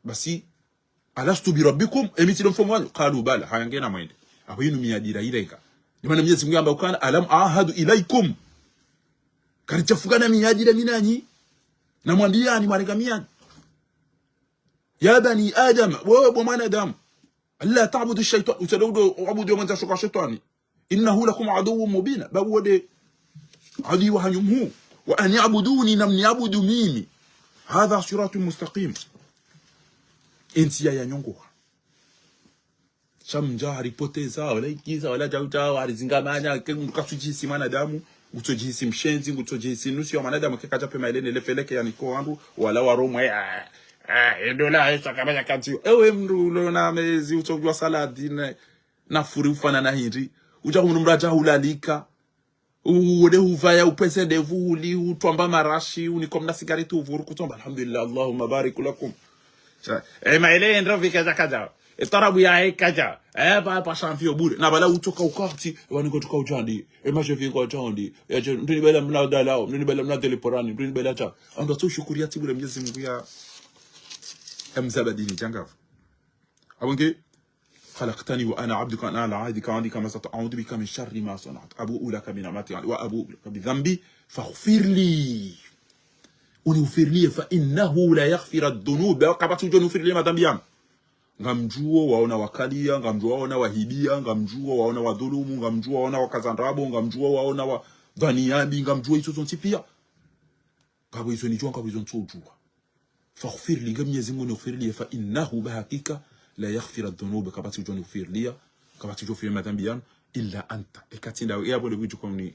Basi, ألست بربكم, emi tsi ndo mfaume wanyu? قالوا بلى, haya ngena mwende. Apvo inu miyadi ra irenga. Ni mana Mwenyezi Mungu yamba ukana, ألم أعهد إليكم. Karidjafungana miyadi ra mi nanyi. Namwambiyani mwarenga miyadi. يا بني آدم, wewe bo mwanadamu. ألا تعبدوا الشيطان, utsende udo uabudu yo mwendza shoka shetwani. إنه لكم عدو مبين, babu wende adui wahanyu mhuu. وأن اعبدوني, namniabudu mimi. هذا صراط مستقيم. Entsi ya yanyongoha. Sha mdja haripoteza, wala ikiza, wala djauta, warizingamanya, ke mndru katsudjihisi mwanadamu, ngutsodjihisi mshenzi, ngutsodjihisi nusu ya mwanadamu, ke kadja pvema ile nele feleke ya niko wangu, wala waromwe, ah, ah, edola, eh, shakaba ya katsiwa. Ewe mndru ulo na mezi, utsodjua saladi, ne, na furi ufana na hindri. Udja kumnu mndru adja hulalika. Ude huvaya, upveze ndevu, uli, utwamba marashi, unikomna sigareti, uvuru kutsomba. Alhamdulillah, Allahumma barik lakum. Sha, e, maele endro vike zakaza. E tarabu ya hekaza. E, ba, ba, shamfio bure. Na bala utsoka ukati, wani kotuka ujandi. E, majevi kwa jandi. E, je, nduni bela mna dalao, nduni bela mna deleporani, nduni bela cha. Ando tu shukuri ya tibule Mwenyezi Mungu ya. Em zabadini, jangafu. Abonge, خلقتني وأنا عبدك، أنا على عهدك ووعدك ما استطعت، أعوذ بك من شر ما صنعت، أبوء لك بنعمتك علي وأبوء لك بذنبي فاغفر لي. Unihufirilie, فإنه لا يغفر الذنوب. Kapvatsi udjo nihufirilie madhambi yanu. Ngamdjuo waona wakaliya, ngamdjuo waona wahibiya, ngamdjuo waona wadhulumu, ngamdjuo waona wakaza ndrabo, ngamdjuo waona wadhwaniya mbi, ngamdjuo izo zontsi piya. Ngapvo izo nidjuwa, ngapvo izo ntsudjuwa. فاغفر لي, nge Mwenyezi Mungu nihufirilie, فإنه, ba hakika, لا يغفر الذنوب, kapvatsi udjo nihufirilia, kapvatsi udjo hufirilia madhambi yanu, إلا أنت. Eka tsi ndawe, e apvo le widjo kauni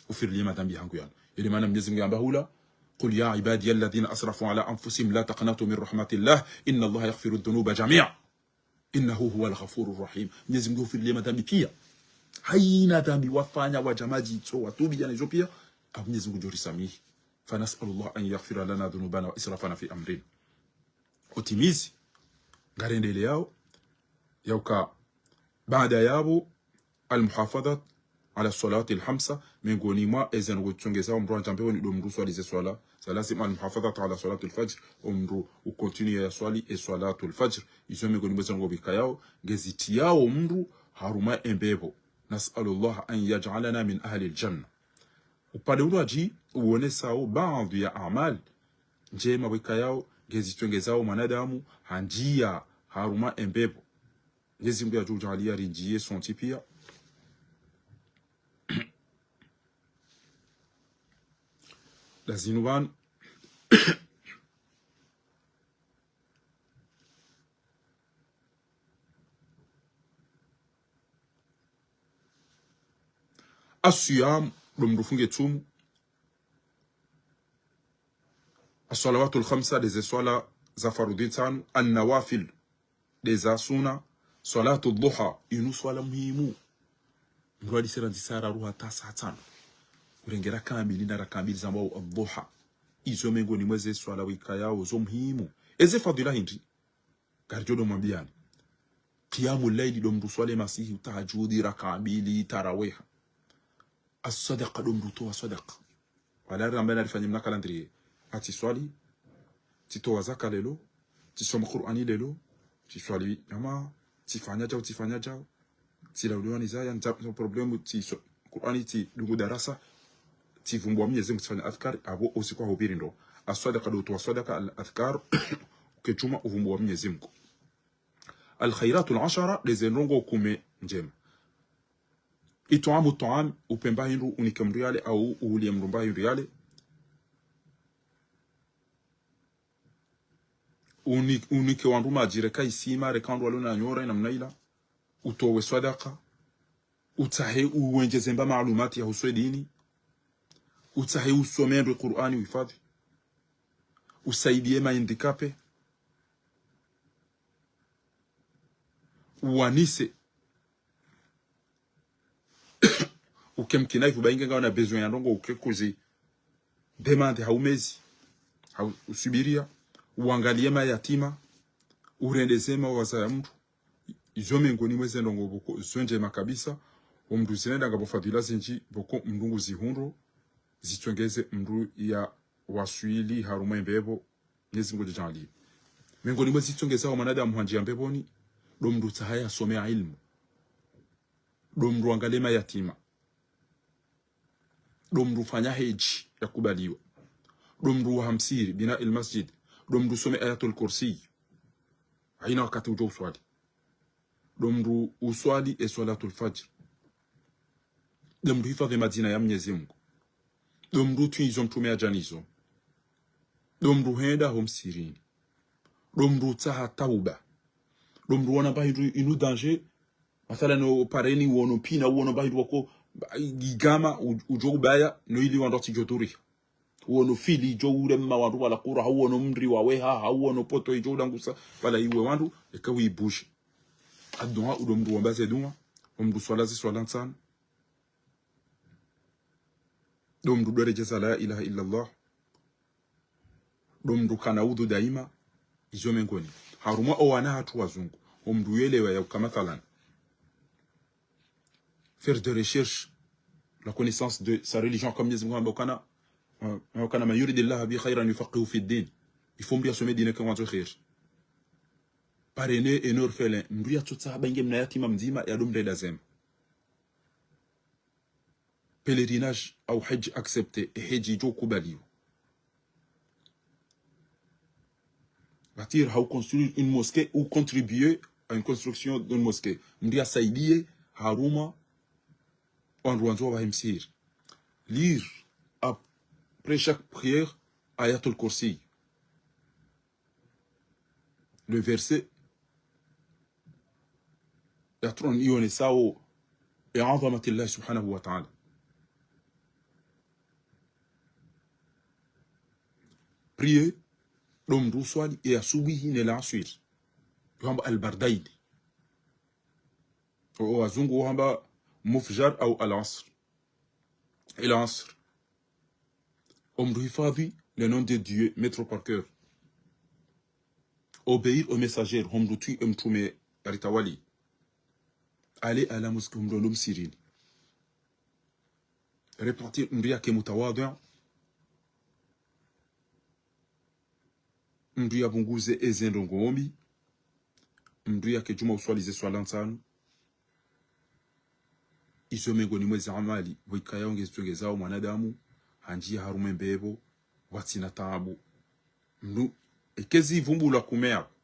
hufirilia madhambi yangu yanu. Ile mana Mwenyezi Mungu yamba hula, قل يا عبادي الذين أسرفوا على أنفسهم لا تقنطوا من رحمة الله إن الله يغفر الذنوب جميعا إنه هو الغفور الرحيم. Mwenyezi Mungu hufirilia madhambi piya. Hayina dhambi wafanya, wadja madjitso, watubiya na izo piya, apvo Mwenyezi Mungu udjo risamihi. فنسأل الله أن يغفر لنا ذنوبنا وإسرافنا في أمرنا. Utimizi, ngarendeleyao, yauka, baada yapvo, المحافظة على الصلوات الخمس, mengoni mwa eze ndrongoo zitsongezao mndru yandje mbepvoni ndo mndru uswali ze swala za lazima, المحافظة على صلاة الفجر, o mndru ucontinuer ya swali e swalatul fajr. Izo mengoni mwa ze ndrongoo zikayao, ngezitiyao mndru harumwa e mbepvo. نسأل الله أن يجعلنا من أهل الجنة. Upande unu wadji uonesao baadhwi ya amali ndjema wekayao ngezitsongezao mwanadamu handjiya harumwa e mbepvo. Mwenyezi Mungu yadjo udjaaliya rindjiye sontsi piya. Lazinu pvanu. الصيام, ndo mndru ufunge tsumu. الصلوات الخمس, ndeze swala za faradhwi ntsanu. النوافل, ndeza suna. صلاة الضحى, inu swala muhimu. Mndru adisira ndzisa raru hata saa ntsanu. Urenge rakaa mbili na rakaa mbili zambwao adhuha. Izo mengoni mweze swala wikayao zo muhimu. Eze fadhila hindri? Ngaridjo ndo mwambiyani. Qiyamul layli, ndo mndru uswali masihu, tahajudi, rakaa mbili, taraweha. As-sadaqa, ndo mndru utowa sadaqa. Wala ramba narifanye mna calendrier. Atsi swali, tsitowa zaka lelo, tsisoma Qur'ani lelo, tsiswali, ama, tsifanya djau, tsifanya djau, tsilauliwa ni zaya, ntsa, ntsa problème, tsiso, Qur'ani tsidungu darasa, tsivumbua Mwenyezi Mungu, tsifanya adhkar, apvo usiku wa hupviri ndo. As-sadaqa, ndo utowa sadaqa, al-adhkar, uke djuma uvumbua Mwenyezi Mungu. Al-khairatul ashara, ndeze ndrongoo kume ndjema. It'amu ta'am, upve mba hindru unike mndru yale, au uhulie mndru mba hindru yale. Uni-, unike wandru madji reka isima, reka wandru walo na nyora, namna ila. Utowe swadaka. Utsahe uwendjeze mba maalumati ya huswe dini. Utsahe usome ndwe Qur'ani uhifadhi. Usaidie ma handicapé. Uwanise. Uke mkina ifu ba inge ngawana besoin ya ndrongoo uke kuzi demande ha umezi. Ha u-, usubiria. Uangalie mayatima. Urendeze mawazaya mndru. Izo mengoni mweze ndrongoo pvoko zo ndjema kabisa. Omndru zirenda ngapvo fadhila zindji pvoko mndru nguzihundro. Zitsongeze mndru ya waswili harumwa e mbepvo. Mwenyezi Mungu yadjaanlie. Mengoni mwa zitsongezao mwanadamu handjia mbepvoni, ndo mndru tsaha yasome ilmu. Ndo mndru angalie mayatima. Ndo mndru fanya hedji yakubaliwa. Ndo mndru waha msihiri, bina il masjid. Ndo mndru some Ayatul Kursi. Haina wakati udjo uswali. Ndo mndru uswali e swalatul fajr. Ndo mndru hifadhi madzina ya Mwenyezi Mungu. Ndo mndru utwi izo mtrume yadja nizo. Ndo mndru henda ho msihirini. Ndo mndru utsaha tauba. Ndo mndru wona mba hindru inu danger. Mathalan, no pareni, uono mpina, uono mba hindru wako, igama, u-, udjo ubaya, no ili wandru watsidjo dhuriha. Uono fili, idjo urema wandru wala kura, hau uono mri waweha, hau uono poto, idjo udangusa, pvala iwe wandru, eka uibushe. Adua, ndo mndru wamba ze dua, omndru swala ze swala ntsanu. Ndo mndru ndo redjeza la ilaha illa Allah. Ndo mndru kana udhu daima. Izo mengoni. Harumwa owana hatru wazungu. Omndru yelewa ya uka mathalan faire des recherches, la connaissance de sa religion, comme Mwenyezi Mungu hamba ukana, euh, ukana, من يرد الله به خيرا يفقهه في الدين. Il faut mndru yasome dini ke ngwandzo khair. Parrainer un orphelin, mndru yatsotsaha ba nge mna yatima mdzima, ya ndo mrenda zema. Pèlerinage au Hajj accepté, e Hajj idjo kubaliwa. Bâtir au construire une mosquée ou contribuer à une construction d'une mosquée. Mndru yasaidie harumwa wandru wandzo wa M C R. Lire après chaque prière Ayatul Kursi. Le verset ya trône ionesao e adhamati Allah subhanahu wa ta'ala. Prier, ndo mndru uswali e asubuhi ne laaswiri. Yo hamba al-bardaini. O, o wazungu wo hamba mufjar au al-asr. El-asr. Omndru hifadhi le nom de Dieu, mettre par cœur. Obéir au messager, homndru twi e mtrume yaritawali. Aller à la mosquée, homndru ndo msirini. Repentir, mndru yake mutawadhi. Mndru yapvunguze eze ndrongoo mbi. Mndru yake djuma uswali ze swala ntsanu. Izo mengoni mwa eze amali, pvo ikayao ngezitsongezao mwanadamu, handjia harumwa e mbepvo, pvwatsina taabu. Mndru, eke zivumbulwa kume apvo.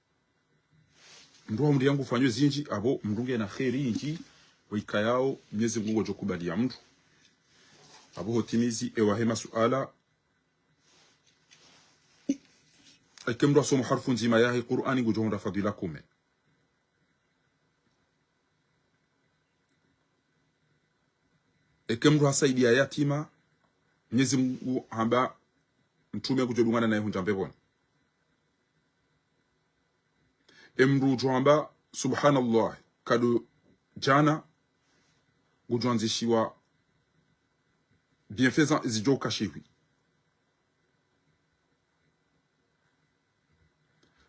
Mndru wa mndru yangu fanyo zindji, apvo mndru ngena kheri indji, pvo ikayao Mwenyezi Mungu ngodjo kubalia mndru. Apvo hotimizi ewahe masuala, eke mndru asoma harfu ndzima yahe Qur'ani ngudjo hundra fadhila kume. Eke mndru hasaidia yatima, Mwenyezi Mungu hamba mtrume ngudjo dungana naye hundja mbepvoni. E mndru udjo hamba, subhanallah, kado djana, ngudjo andzishiwa bienfaits zidjo ukashiwi.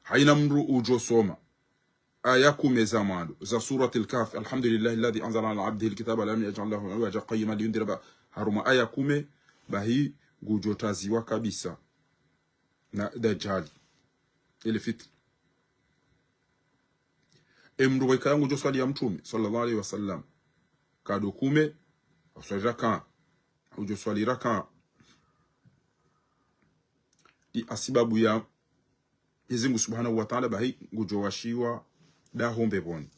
Haina mndru udjo soma aya kume za mwando za Suratil Kahf, الحمد لله الذي أنزل على عبده الكتاب ولم يجعل له عوجا قيما لينذر بأسا، harumwa aya kume, bahi ngudjo taziwa kabisa na Dajjali. Ile fitna. E mndru pvo ikaya ngudjo swali ya mtrume, sallallahu alayhi wa sallam, kado kume, uswali rakaa. Udjo swali rakaa. Ndi hasibabu ya Mwenyezi Mungu Subhanahu wa Ta'ala, bahi ngudjo washiwa daho mbepvoni.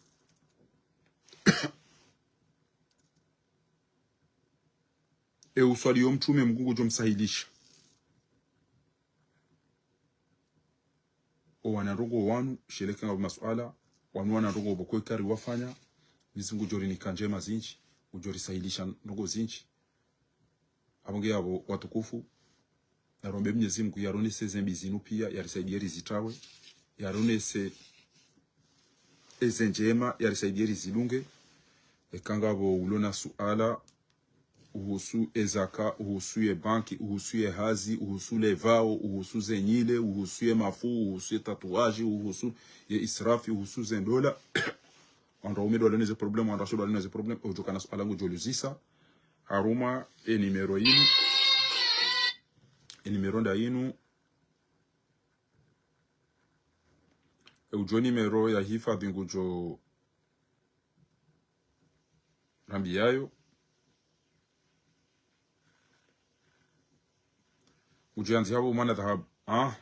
E uswali yo mtrume Mungu ngudjo msahilisha. O wana ndrongoo wanu, sheleke ngapvo masuala, wanu wana ndrongoo pvoko ikari wafanya, Mwenyezi Mungu ngudjo rinika ndjema zindji, ngudjo risahilisha ndrongoo zindji. Apvo nge apvo watukufu, narombe Mwenyezi Mungu yaronese ze mbi zinu pia, yarisaidie rizitawe, yaronese eze ndjema, yarisaidie rizidunge. Eka ngapvo ulo na suala, uhusu e zaka, uhusu ye banki, uhusu ye hazi, uhusu le vao, uhusu ze nyile, uhusu ye mafu, uhusu ye tatuwaji, uhusu ye israfi, uhusu ze ndola. Wandru waume ndo walio ne ze problème, wandru washe ndo walio ne ze problème, udjo kana suala ngudjo luzisa harumwa e numéro yinu. E numéro nda yinu. E udjo numéro ya hifadhi ngudjo rambiyayo. Udjo yandzi hapvo mwana dhahabu. Ah.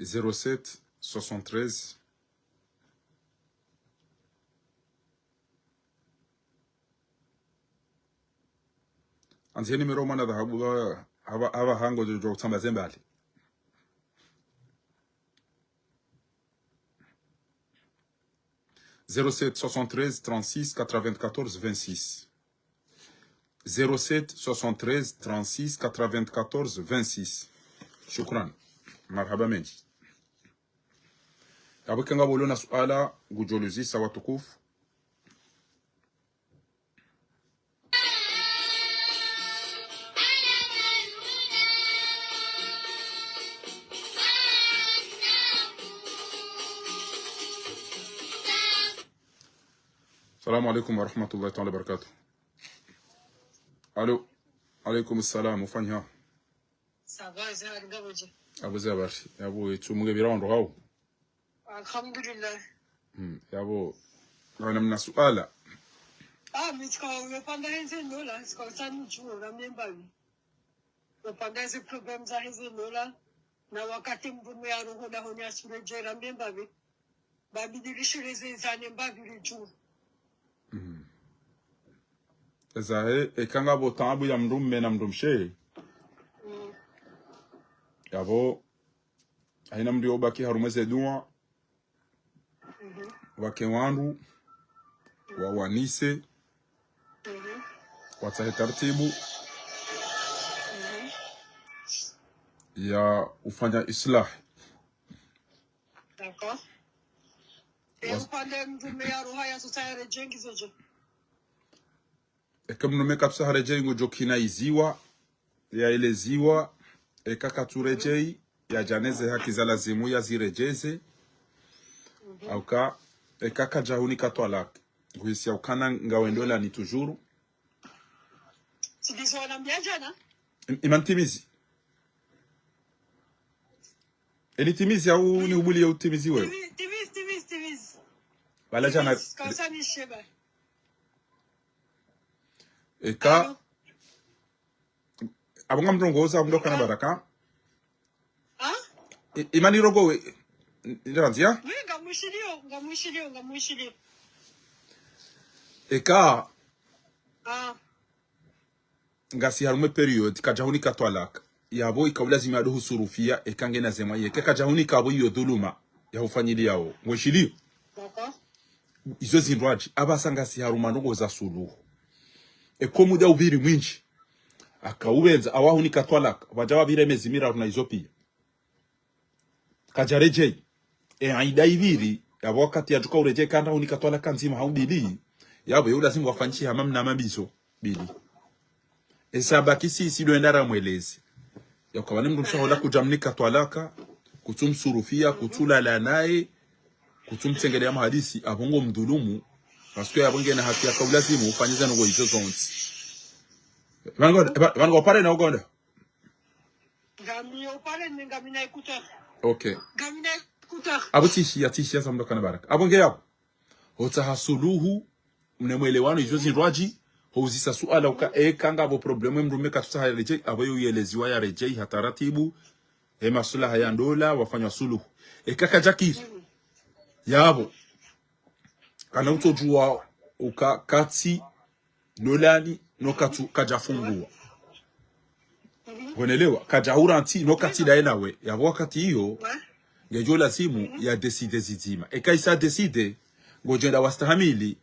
Zéro sept, soixante-treize. Andzi he numéro mwana dhahabu ba, hapva, hapva hangodjo tsamba ze mbali. Zéro sept, soixante-treize, trente-six, quatre-vingt-quatorze, vingt-six. zéro sept, soixante-treize, trente-six, quatre-vingt-quatorze, vingt-six. Shukran. Marhaba mendji. Yapvo eka ngapvo ulo na suala ngudjo luzisa watukufu. Salamu alaikum warahmatullahi taala wabarakatuh. Alo. Alaikum salam, ufanya? Ça va, za ngapvo dje? Yapvo za basi. Yapvo itsu munge pvira wandru hao? Alhamdulillah. Hmm, yapvo, ngapvo namna suala. Ah, mi tsika upvanda heze ndola, tsika utsani djuo, na miemba mi. Upvanda heze problème za heze ndola, na wakati mdrume ya roho na honi asure djera miemba mi. Babidi lishire ze zane mbapvi ridjuo. Hmm. Ezahe, eka ngapvo taabu ya mdrume na mdrumshe. Hmm. Yapvo, haina mndru yobaki harumwa ze dua, wake wandru, wawanise, watsahe taratibu ya ufanya islah. D'accord. E upvande mdrume ya roha ya tsutsaha yaredjei ngizo dje? Eka mdrume katsusaha redjei ngudjo kinaiziwa, yaeleziwa, eka katsuredjei, yadjaneze haki za lazimu yaziredjeze, hauka, eka kadjahunika twalaka, nguhisi ya ukana ngawe ndolani toujours. Timizi wanambia djana? Im-, ima nitimizi. Eni timizi au nihubuliye utimizi wewe? Timizi, timizi, timizi, timizi. Bala djana. Timizi, kausa ni sheba. Eka. Alo. Apvo ngamrongoza mdru kana baraka. Ah? I-, ima nirongowe, i-, irandzia? Oui, ngamwishiliyo, ngamwishiliyo, ngamwishiliyo. Eka. Ah. Ngasi harumwa période, kadjahunika twalaka. Yapvo ika ulazimu ado husurufia, eka ngena ze mwayi, eka kadjahunika apvo iyo dhuluma, yahufanyiliyao. Ngwishiliyo? D'accord. Izo zindrwadji, apvasa ngasi harumwa ndrongoo za suluhu. Eka muda upviri mwindji, aka upvendza, awahunika twalaka, pvadja wapvira emezi miraru na izo pia. Kadjaredjei. E aida ipviri, yapvo wakati yadjuka uredjei kandra hunika twalaka ndzima hau mbili, yapvo ye ulazimu wafanyishe hama mna mambizo mbili. Esa baki sisi ndo enda ramweleze. Yauka pvane mdrumshe ahola kudjamnika twalaka, kutsumsurufia, kutsulala naye, kutsumtsengelea mahadisi, apvo ngomdhulumu, parce que yapvo ngena haki yaka ulazimu ufanye ze ndrongoo izo zontsi. Pvanu ngo-, pva-, pvanu ngo pare na ugonda? Ngami yo pare ni ngami na écouteur. Ok. Ngami na écouteur. Apvo tsishiya, tsishiya za mdru kana baraka. Apvo nge yapvo. Hotsaha suluhu, mnemwelewano izo zindrwadji, houzisa suala uka eka ngapvo problème mdrume katsutsaha yaredjei, apvo yo yeleziwa yaredjei ha taratibu, he maslaha ya ndola, wafanywa suluhu. Eka kadjakiri. Yapvo. Kana utsodjuwa uka katsi nolani, no katsu, kadjafunguwa. Ngonelewa, kadjahura ntsi, no katsi daye nawe. Yapvo wakati iyo, ngedjo lazimu ya décider zidzima. Eka isa décider, ngodjenda wastahamili,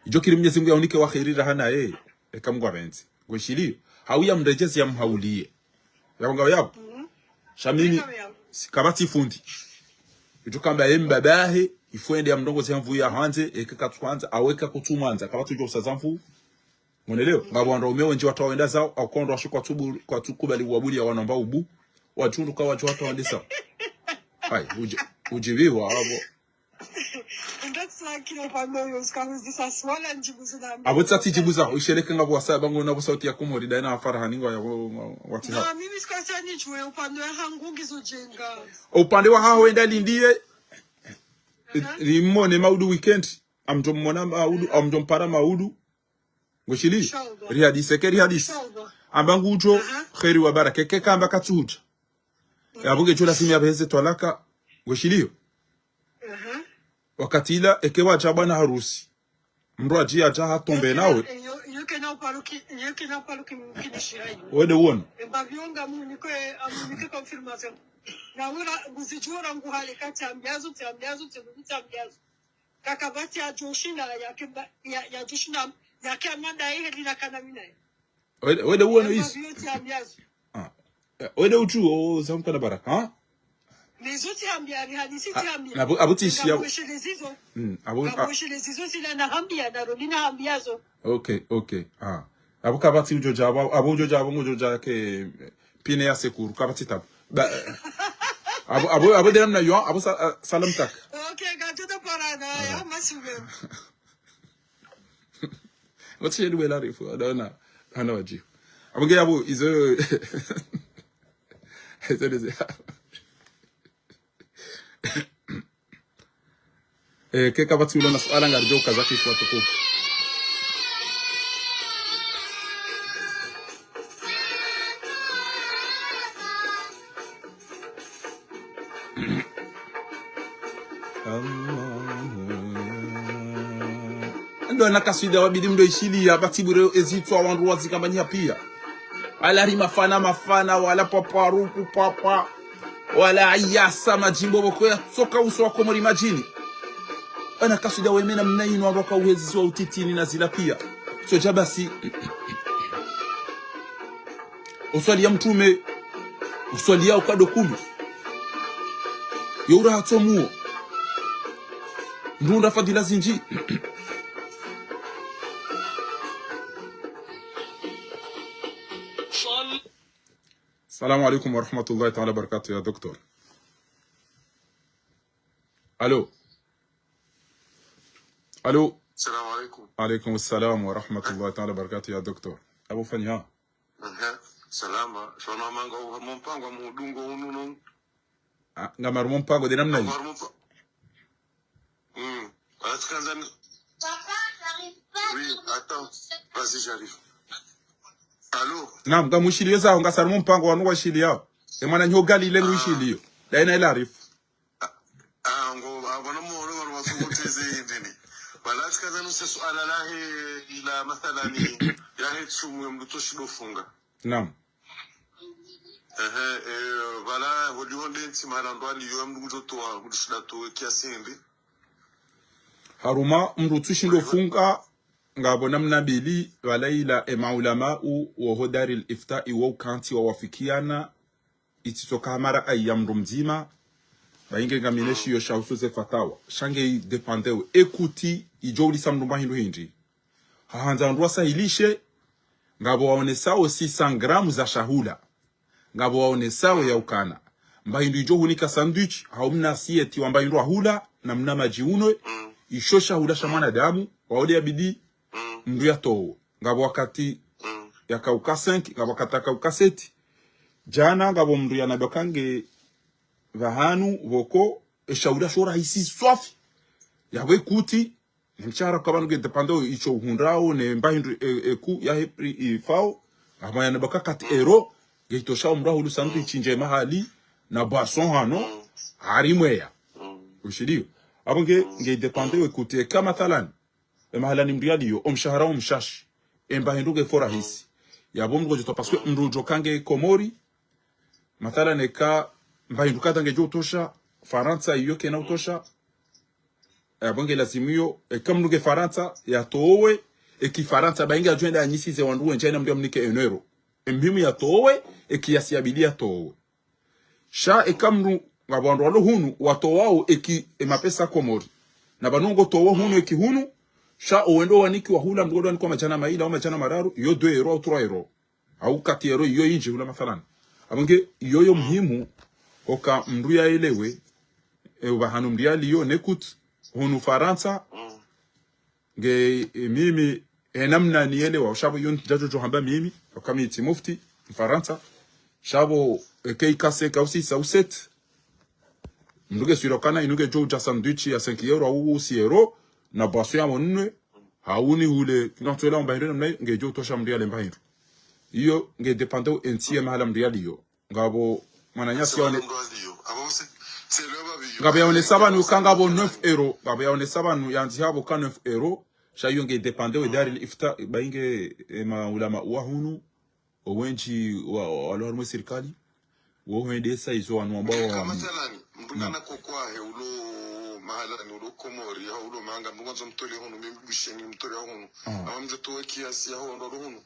idjo kiri Mwenyezi Mungu yahunike wa kheri raha naye, eka Mungu apvendze. Ngwishiliyo, hau yamredjezi yamhauliye. Yapvo ngawe yapvo. Sha mimi, si-, kapvatsi fundi. Idjo kamba ye mbabahe, ifwende yamrongoze ha nvu ya handze, eka katsuhandza, awe eka kutsumwandza, kapvatsi udjo usaza nvu. Ngonelewa, ngapvo wandru waume wendji watsaha wende zao, au kondro washu kwatsubu-, kwatsukubali wabuliya wanamba ubu, wadjundu ka wadjo watsaha wende zao. Hayi, udji-, udjibiwa, apvo. Ndatsi lakini upvande uyo, tsika huzisa suala ndjibu zina. Apvo tsatsi djibu za, usheleke ngapvo wasaya pvanu ngona pvo sauti ya Komori, daye na Farahani ngwa ya, ngwa, ngwa, ngwa tsi ha. Na mimi tsika tsani djuwe upvande wa hangu ngizo djenga. Upvande wa haho enda lindiye, rimone maudu weekend, amdjo mmona maudu, amdjo mpara maudu. Ngwishiliyo, rihadisi, eke rihadisi. Amba ngudjo, kheri wa baraka, eke kamba katsuhudja. Yapvo ngedjo lazimu yapveze twalaka, ngwishiliyo. Wakati ila, eke wadja bwana harusi. Mdru adji adja hatombe nawe. Wende uone. Kakapvatsi yadjoshinda, yake ba-, ya, yadjoshinda, yake amanda ihe lina kana minaye. Wende, wende uone izo. Ah. Eh, wende udjuwe, o, zamkana baraka, ha? Nizo tsihambia, ni hadisi tsihambia. Abu, abu tsi shiya. Ngamwesheleza izo. Mm, abu, a- Ngamwesheleza izo zila nahambia, naro ninahambia zo. Ok, ok. Ah. Abu kapvatsi udjo dja, abu, abu udjo dja, abu ngudjo dja ke, eh, pine ya secours, kapvatsi tabu. Ba, eh, abu, abu, abu de namna yo, abu sa, ah, salam tak. Ok, ngatuta parana, ya, masibe. Wotsi sheli wela rifu, adona, hana wadji. Abu nge abu, izo, izo de ze. Eh, ke kapvatsi ula na suala ngaridjo ukaza kifu watukufu. Ndo na kaswida wabidi mdo ishiliya, batibure ezitswa wandru wazikambani ya piya. Wala ri mafana mafana, wala papa ruku papa, wala ayasa madjimbo boko ya tsoka uso wa Komori madjini. Ana kaswida wemena mna inu wandru waka uhezi ziwa utitini na zila piya. So dja basi. Uswali ya mtrume, uswali ya ukado kulu. Yo ura hatsomuo. Ndunda fadhila zindji. Salamu alaikum wa rahmatullahi ta'ala wa barakatuh ya docteur. Allô? Allô? Salamu alaikum. Alaikum salam wa rahmatullahi ta'ala wa barakatuh ya docteur. Abu Fanya. Aha. Salama. Shona manga uha mumpango wa muhudungo unu no. Ah, ngamaru mumpango de namna yi. Ngamaru mumpa-, hmm. Atikandza ni- Oui, attends. Vas-y, j'arrive. Allô? Naam, ngamwishiliyo zaho, ngasaru mumpango wanu washiliyo. E mwana nyo gali ile ngwishiliyo. Daina ila arifu. Ah, ngo, ah, bwana mwana, bwana wasunguteze ndini. Bala atikandza nuse suala lahe, ila mathalani, yahe tsumu ya mdru tsoshi dofunga. Naam. Ehe, eh, bala, holi honde ntsi mahala ndo aliyo, mdru ngudjo towa, mdru shida towe kiasi hindri. Haruma, mdru tsoshi dofunga, ngapvo namna mbili, bala ila e maulama u, woho Daril Ifta, iwo ukantsi wawafikiana, itsitsoka mara ayi ya mdru mdzima, ba inge ngamine shiyo sha usuze fatawa. Sha nge i dépendre we. Ekuti, idjo ulisa mdru mba hindru hindri. Hahandza wandru wasahilishe, ngapvo waonesao six cents grammes za shahula. Ngapvo waonesao ya ukana. Mba hindru idjo hunika sandwich, hau mna asieti wa mba hindru ahula, na mna madji unwe, isho shahula sha mwanadamu, waode ya bidi, mdru ya towo. Ngapvo wakati ya kauka cinq, ngapvo wakati ya kauka sept. Djana ngapvo mdru ya nadoka nge pvahanu, pvoko, e shahula sho rahisi swafi. Yapvo ekuti, ne mshahara kwa pvanu nge dépendre isho uhundrao, ne mba hindru e, eku, yahe prix ifao. Ngapvo ya nadoka quatre euros, nge itosha mdru ahulu sandwich ndje mahali, na boisson hano, harimweya. Ushiliyo. Apvo nge, nge dépendre we ekuti, eka mathalani. E mahalani mdru yaliyo, o mshahara o mshashi. E mba hindru nge fo rahisi. Yapvo mdru ngudjo towa parce que mdru udjo ka nge Komori. Mathalani eka mba hindru kadha ngedjo utosha, Farantsa iyo kena utosha. Yapvo nge lazimu iyo, eka mdru nge Farantsa, ya towe, eki Farantsa, ba inge adjo enda anyisize wandru wendji na mdru ya mnike un euro. E muhimu ya towe, eki yasi ya bidi ya towe. Sha eka mdru ngapvo wandru walo hunu, watowao eki e mapesa Komori. Na pvanu ngo towa hunu eki hunu, sha owendo waniki wahula mdru ngo wanikwa madjana mayili au madjana mararu, iyo deux euros au trois euros. Au quatre euros, iyo indji hula mathalani. Apvo nge, iyo yo muhimu, oka mdru ya elewe, e upvahanu mdru yaliyo, nekut, hunu Farantsa, nge, e, mimi, e namna niyelewa, sha pvo iyo ndjadjo djo hamba mimi, oka mi tsi mufti, Mfarantsa, sha pvo, e, ke ikase, ka usisa, uset. Mdru nge swilo kana, inu ngedjo udja sandwich ya cinq euros, au six euros, na boisson ya mnwe, hauni hule, kina mtwela mba hindru namna, ngedjo utosha mdru yale mba hindru. Iyo, nge dépendre e ntsi ye mahala mdru yaliyo. Ngapvo mwananyasi yaone-, ngapvo yaonesa pvanu ka ngapvo neuf euros, ngapvo yaonesa pvanu yandzi hapvo ka neuf euros, sha iyo nge dépendre we Daril Ifta, ba inge, e, maulama wa hunu, owendji wa, wa, walo harumwa sirikali, wo hwendesa izo wanu wambao wa, wa, mathalani, mdru kana kokwahe ulo mahalani, ulo Komori, ha ulo manga, mdru ngwandzo mtole hunu, mimi bisheni mtole hunu. Ama mdru towe kiasi ya ho, ndo hunu.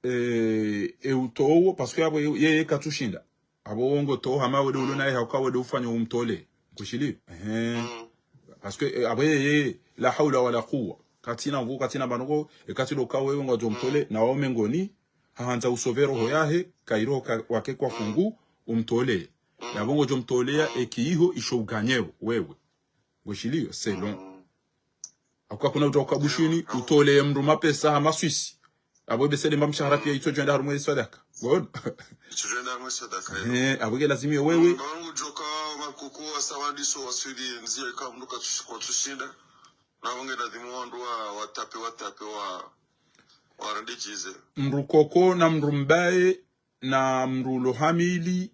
eh, e utowo, parce que apvo ye, ye, ye katsushinda. Apvo wo ngotowo hama wende ulo naye hauka wende ufanya umtole. Kushili? Ehe. Parce que, eh, apvo ye, ye, la hawla wala quwwa. Katsina nvu, katsina banoko, e katsi ndo ka wewe ngwadjo mtole, na wao mengoni, hahandza usauver roho yahe, kairo ka, wake kwa fungu, umtole. Yapvo ngodjo mtolea, eki iho, isho uganyeo, wewe. Ngweshiliyo, selon. Hauka kuna udja uka Bushini, utoleye mndru mapesa hama Swisi. Apvo ibesele mba mshahara pia itsodjo enda harumwa ye swadaka. Good. Itsodjo enda harumwa ye swadaka, eh. Eh, apvo nge lazimiyo wewe. Mba ngudjoka makuku wa sawadiso wa Swidi ndziya ika mndru katsu-, kwatsushinda. Na apvo nge lazimu wandru wa, watape, watape wa, wa rende djize. Mndru koko na mndru mbaye, na mndru ulo hamili,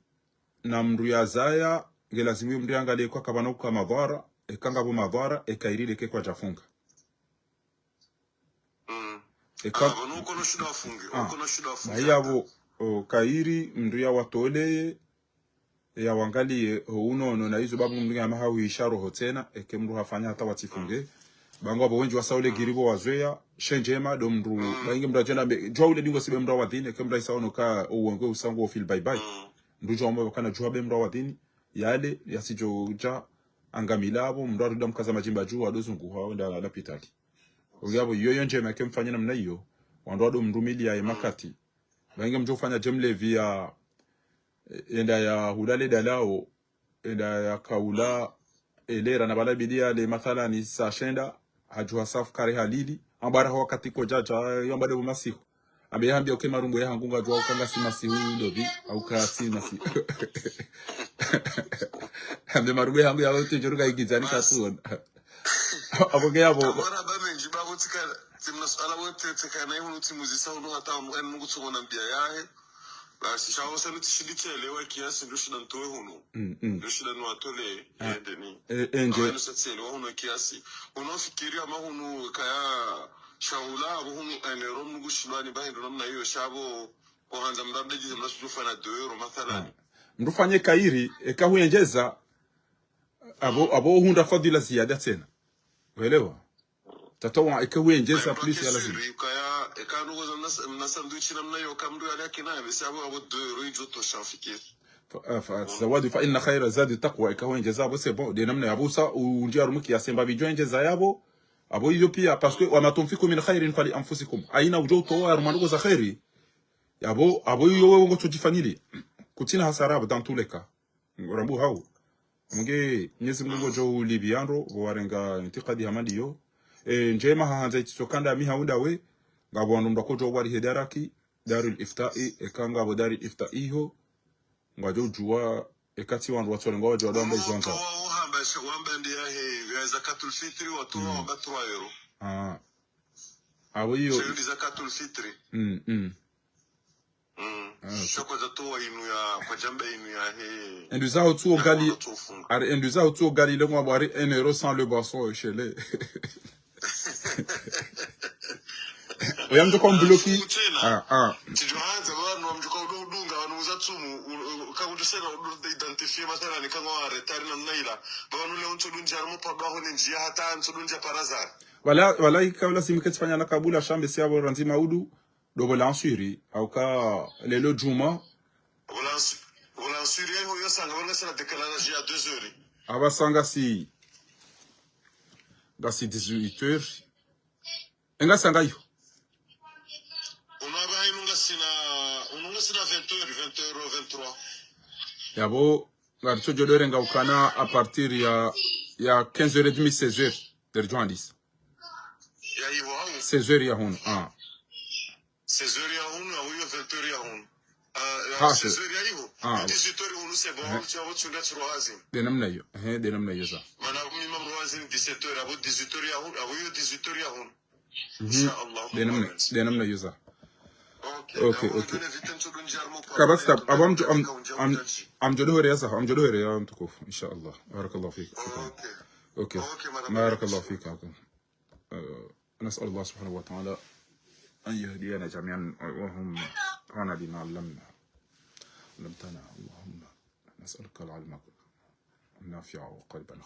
na mndru yazaya, nge lazimu ye mndru yangalie kwa kapvana uka madhwara, eka ngapvo madhwara, eka iri leke kwadjafunga. Mm. Eka Ah, pvanu uko no shida wafunge, Ah. uko no shida wafunge Bahi hata. Yapvo, o, kairi, mndru yawatoleye, yawangalie, ho unono, na izo babu mndru yama hauhisha roho tsena, eke mndru hafanya hata watsifunge. Bangu apvo wendji wasaule giri pvo wazoweya, shendjema, ndo mndru, bainge mndru adjenda mbe, djua ule dingo sibe mndru wa dini, eke mndru aisaono ka, uwengwe usangu ofil bye bye. Mndru djua omba kana djua be mndru wa dini, yale, yasidjo dja, angamila apvo, mndru arudi amkaza madjimba dju, ado zunguha, wenda lapitali. Onge apvo, iyo yo ndjema eke mfanya namna iyo, wandru wado mndru mili ya ye makati. Bainge mdjo ufanya dje mlevi ya, enda ya hula le dalao, enda ya kaula, elera na bala bidia le mathalani sa shenda, hadjuha safu kare halili, ambara ho wakati kodjadja, yo mbade bo masihu. Ambe yahambia uke marumbo yahangu ngadjua uka ngasi masihu ndobi, au ka tsi masihu. Ambe marumbo yahangu ya wote djoruka igizani katsuona. Apvo nge yapvo. Amara ba mendji ba kutsika, tsimna suala wote tsika na ihunu tsimuzisa hunu hata hunu, enu kutsumona mbia yahe. Basi, shawo sanu tishindi tselewa kiasi, ndo shida ntowe hunu. Mm, mm. Ndo shida nwatole, Ah. yende ni. E, enje. Awa enu sa tselewa hunu kiasi. Hunu fikiri ama hunu kaya shahula, apvo hunu enero mnungu shilwani, bahi ndo namna iyo, shapvo, kuhandza mrabde jize mna sujufana deux euros, mathalani. Ah. Mndru fanye kairi, eka huyenjeza, apvo, apvo hundra fadhila ziada tsena. Welewa? Tatawa, eka huyenjeza plus ya lazima. Kaya, eka nuko za mna sa-, mna sandwich namna iyo ka mndru yale akina, basi apvo, apvo deux euros idjo tosha fikiri. Fa-, ah, fa-, zawadi, fa inna khayra zadi taqwa, eka huyenjeza apvo, c'est bon. Nde namna yapvo sa, u-, undji harumwa kiasi mba bidjo yenjeza yapvo. Apvo iyo pia, parce que, wa ma tunfiqu min khairin fali anfusikum. Haina udjo utowa harumwa ndrongoo za khairi. Yapvo, apvo iyo wewe ngotsodjifanyili. Kutsina hasara apvo, dans tous les cas. Ngorambo hau. Mnge, Mwenyezi Mungu ngodjo ulipviya ndro, pvo warenga intikadi hama ndiyo. E, ndjema hahandza itsisokanda mi hau ndawe, ngapvo wandru mndru akodjo wari he daraki, Darul Iftai, eka ngapvo Darul Iftai iho, ngwadjo udjua, eka tsi wandru watsorenga wadjua ndo wamba izo wandza. Wa-, wa-, wamba sha-, wamba ndi yahe, ya Zakatul Fitri, watu wamba trois euros. Ah. Apvo iyo. Sha iyo ndi Zakatul Fitri. Mm, mm. Mm. Ah, ok. Sha kwadja towa inu ya, kwadjamba inu yahe. Endru zaho tsuo gali, ari endru zaho tsuo gali le ngwapvo ari un euro sans le boisson, shele. Oya mndru kwa mbloki. Afu tsena. Ah, ah. Tsidjo handza, pvanu wa mndru kwa udo udunga, pvanu uza tsumu, u-, u-, ka kudjo sena udo identifier, mathalani, ka ngwa retard namna ila. Pvanu le untsodunja, harumwa pvadwa ho ne ndziya, hata untsodunja par hasard. Wala, wala ika ula simike tsifanya na kabula shambe si apvo randzi maudu. Ndo pvo lanswiri, hauka lelo djuma. Pvo lans-, pvo lanswiri, eh, yo sanga, pvo ngasi na décalage ya deux heures. Apvasa ngasi, ngasi dix-huit heures. E ngasi sanga iyo. Uno apvaha inu ngasi na, uno ngasi na vingt heures, vingt heures, vingt-trois. Yapvo, ngaritso djo dorenga ukana à partir ya, ya quinze heures et demie, seize heures. Nderidjo handisa. Ya ivo hau. Seize heures ya hunu, ah. Seize heures ya hunu, hau iyo vingt heures ya hunu. Ah, ya Ha, seize heures ya ivo. Ah. Dix-huit heures hunu, c'est bon, Eh. Tsi apvo tsi unda tsi rohazini. Nde namna iyo. Eh, nde namna iyo za. Mana mi mamrohazini dix-sept heures, apvo dix-huit heures ya hunu, apvo iyo dix-huit heures ya hunu. Mhm. Insha Allah, Nde namna, Allahumma nde namna iyo za. Ok, ok, ok. Kabasta, apvo amdjo, am-, am-, amdjo dohore ya za, amdjo dohore ya mtukufu, insha Allah. Barakallahu fik. Ok. Ok. Ok, marahaba. Barakallahu fik. Eh, نسأل الله سبحانه وتعالى أن يهدينا جميعا، اللهم انفعنا بما علمنا، علمتنا، اللهم نسألك العلم النافع وقلبا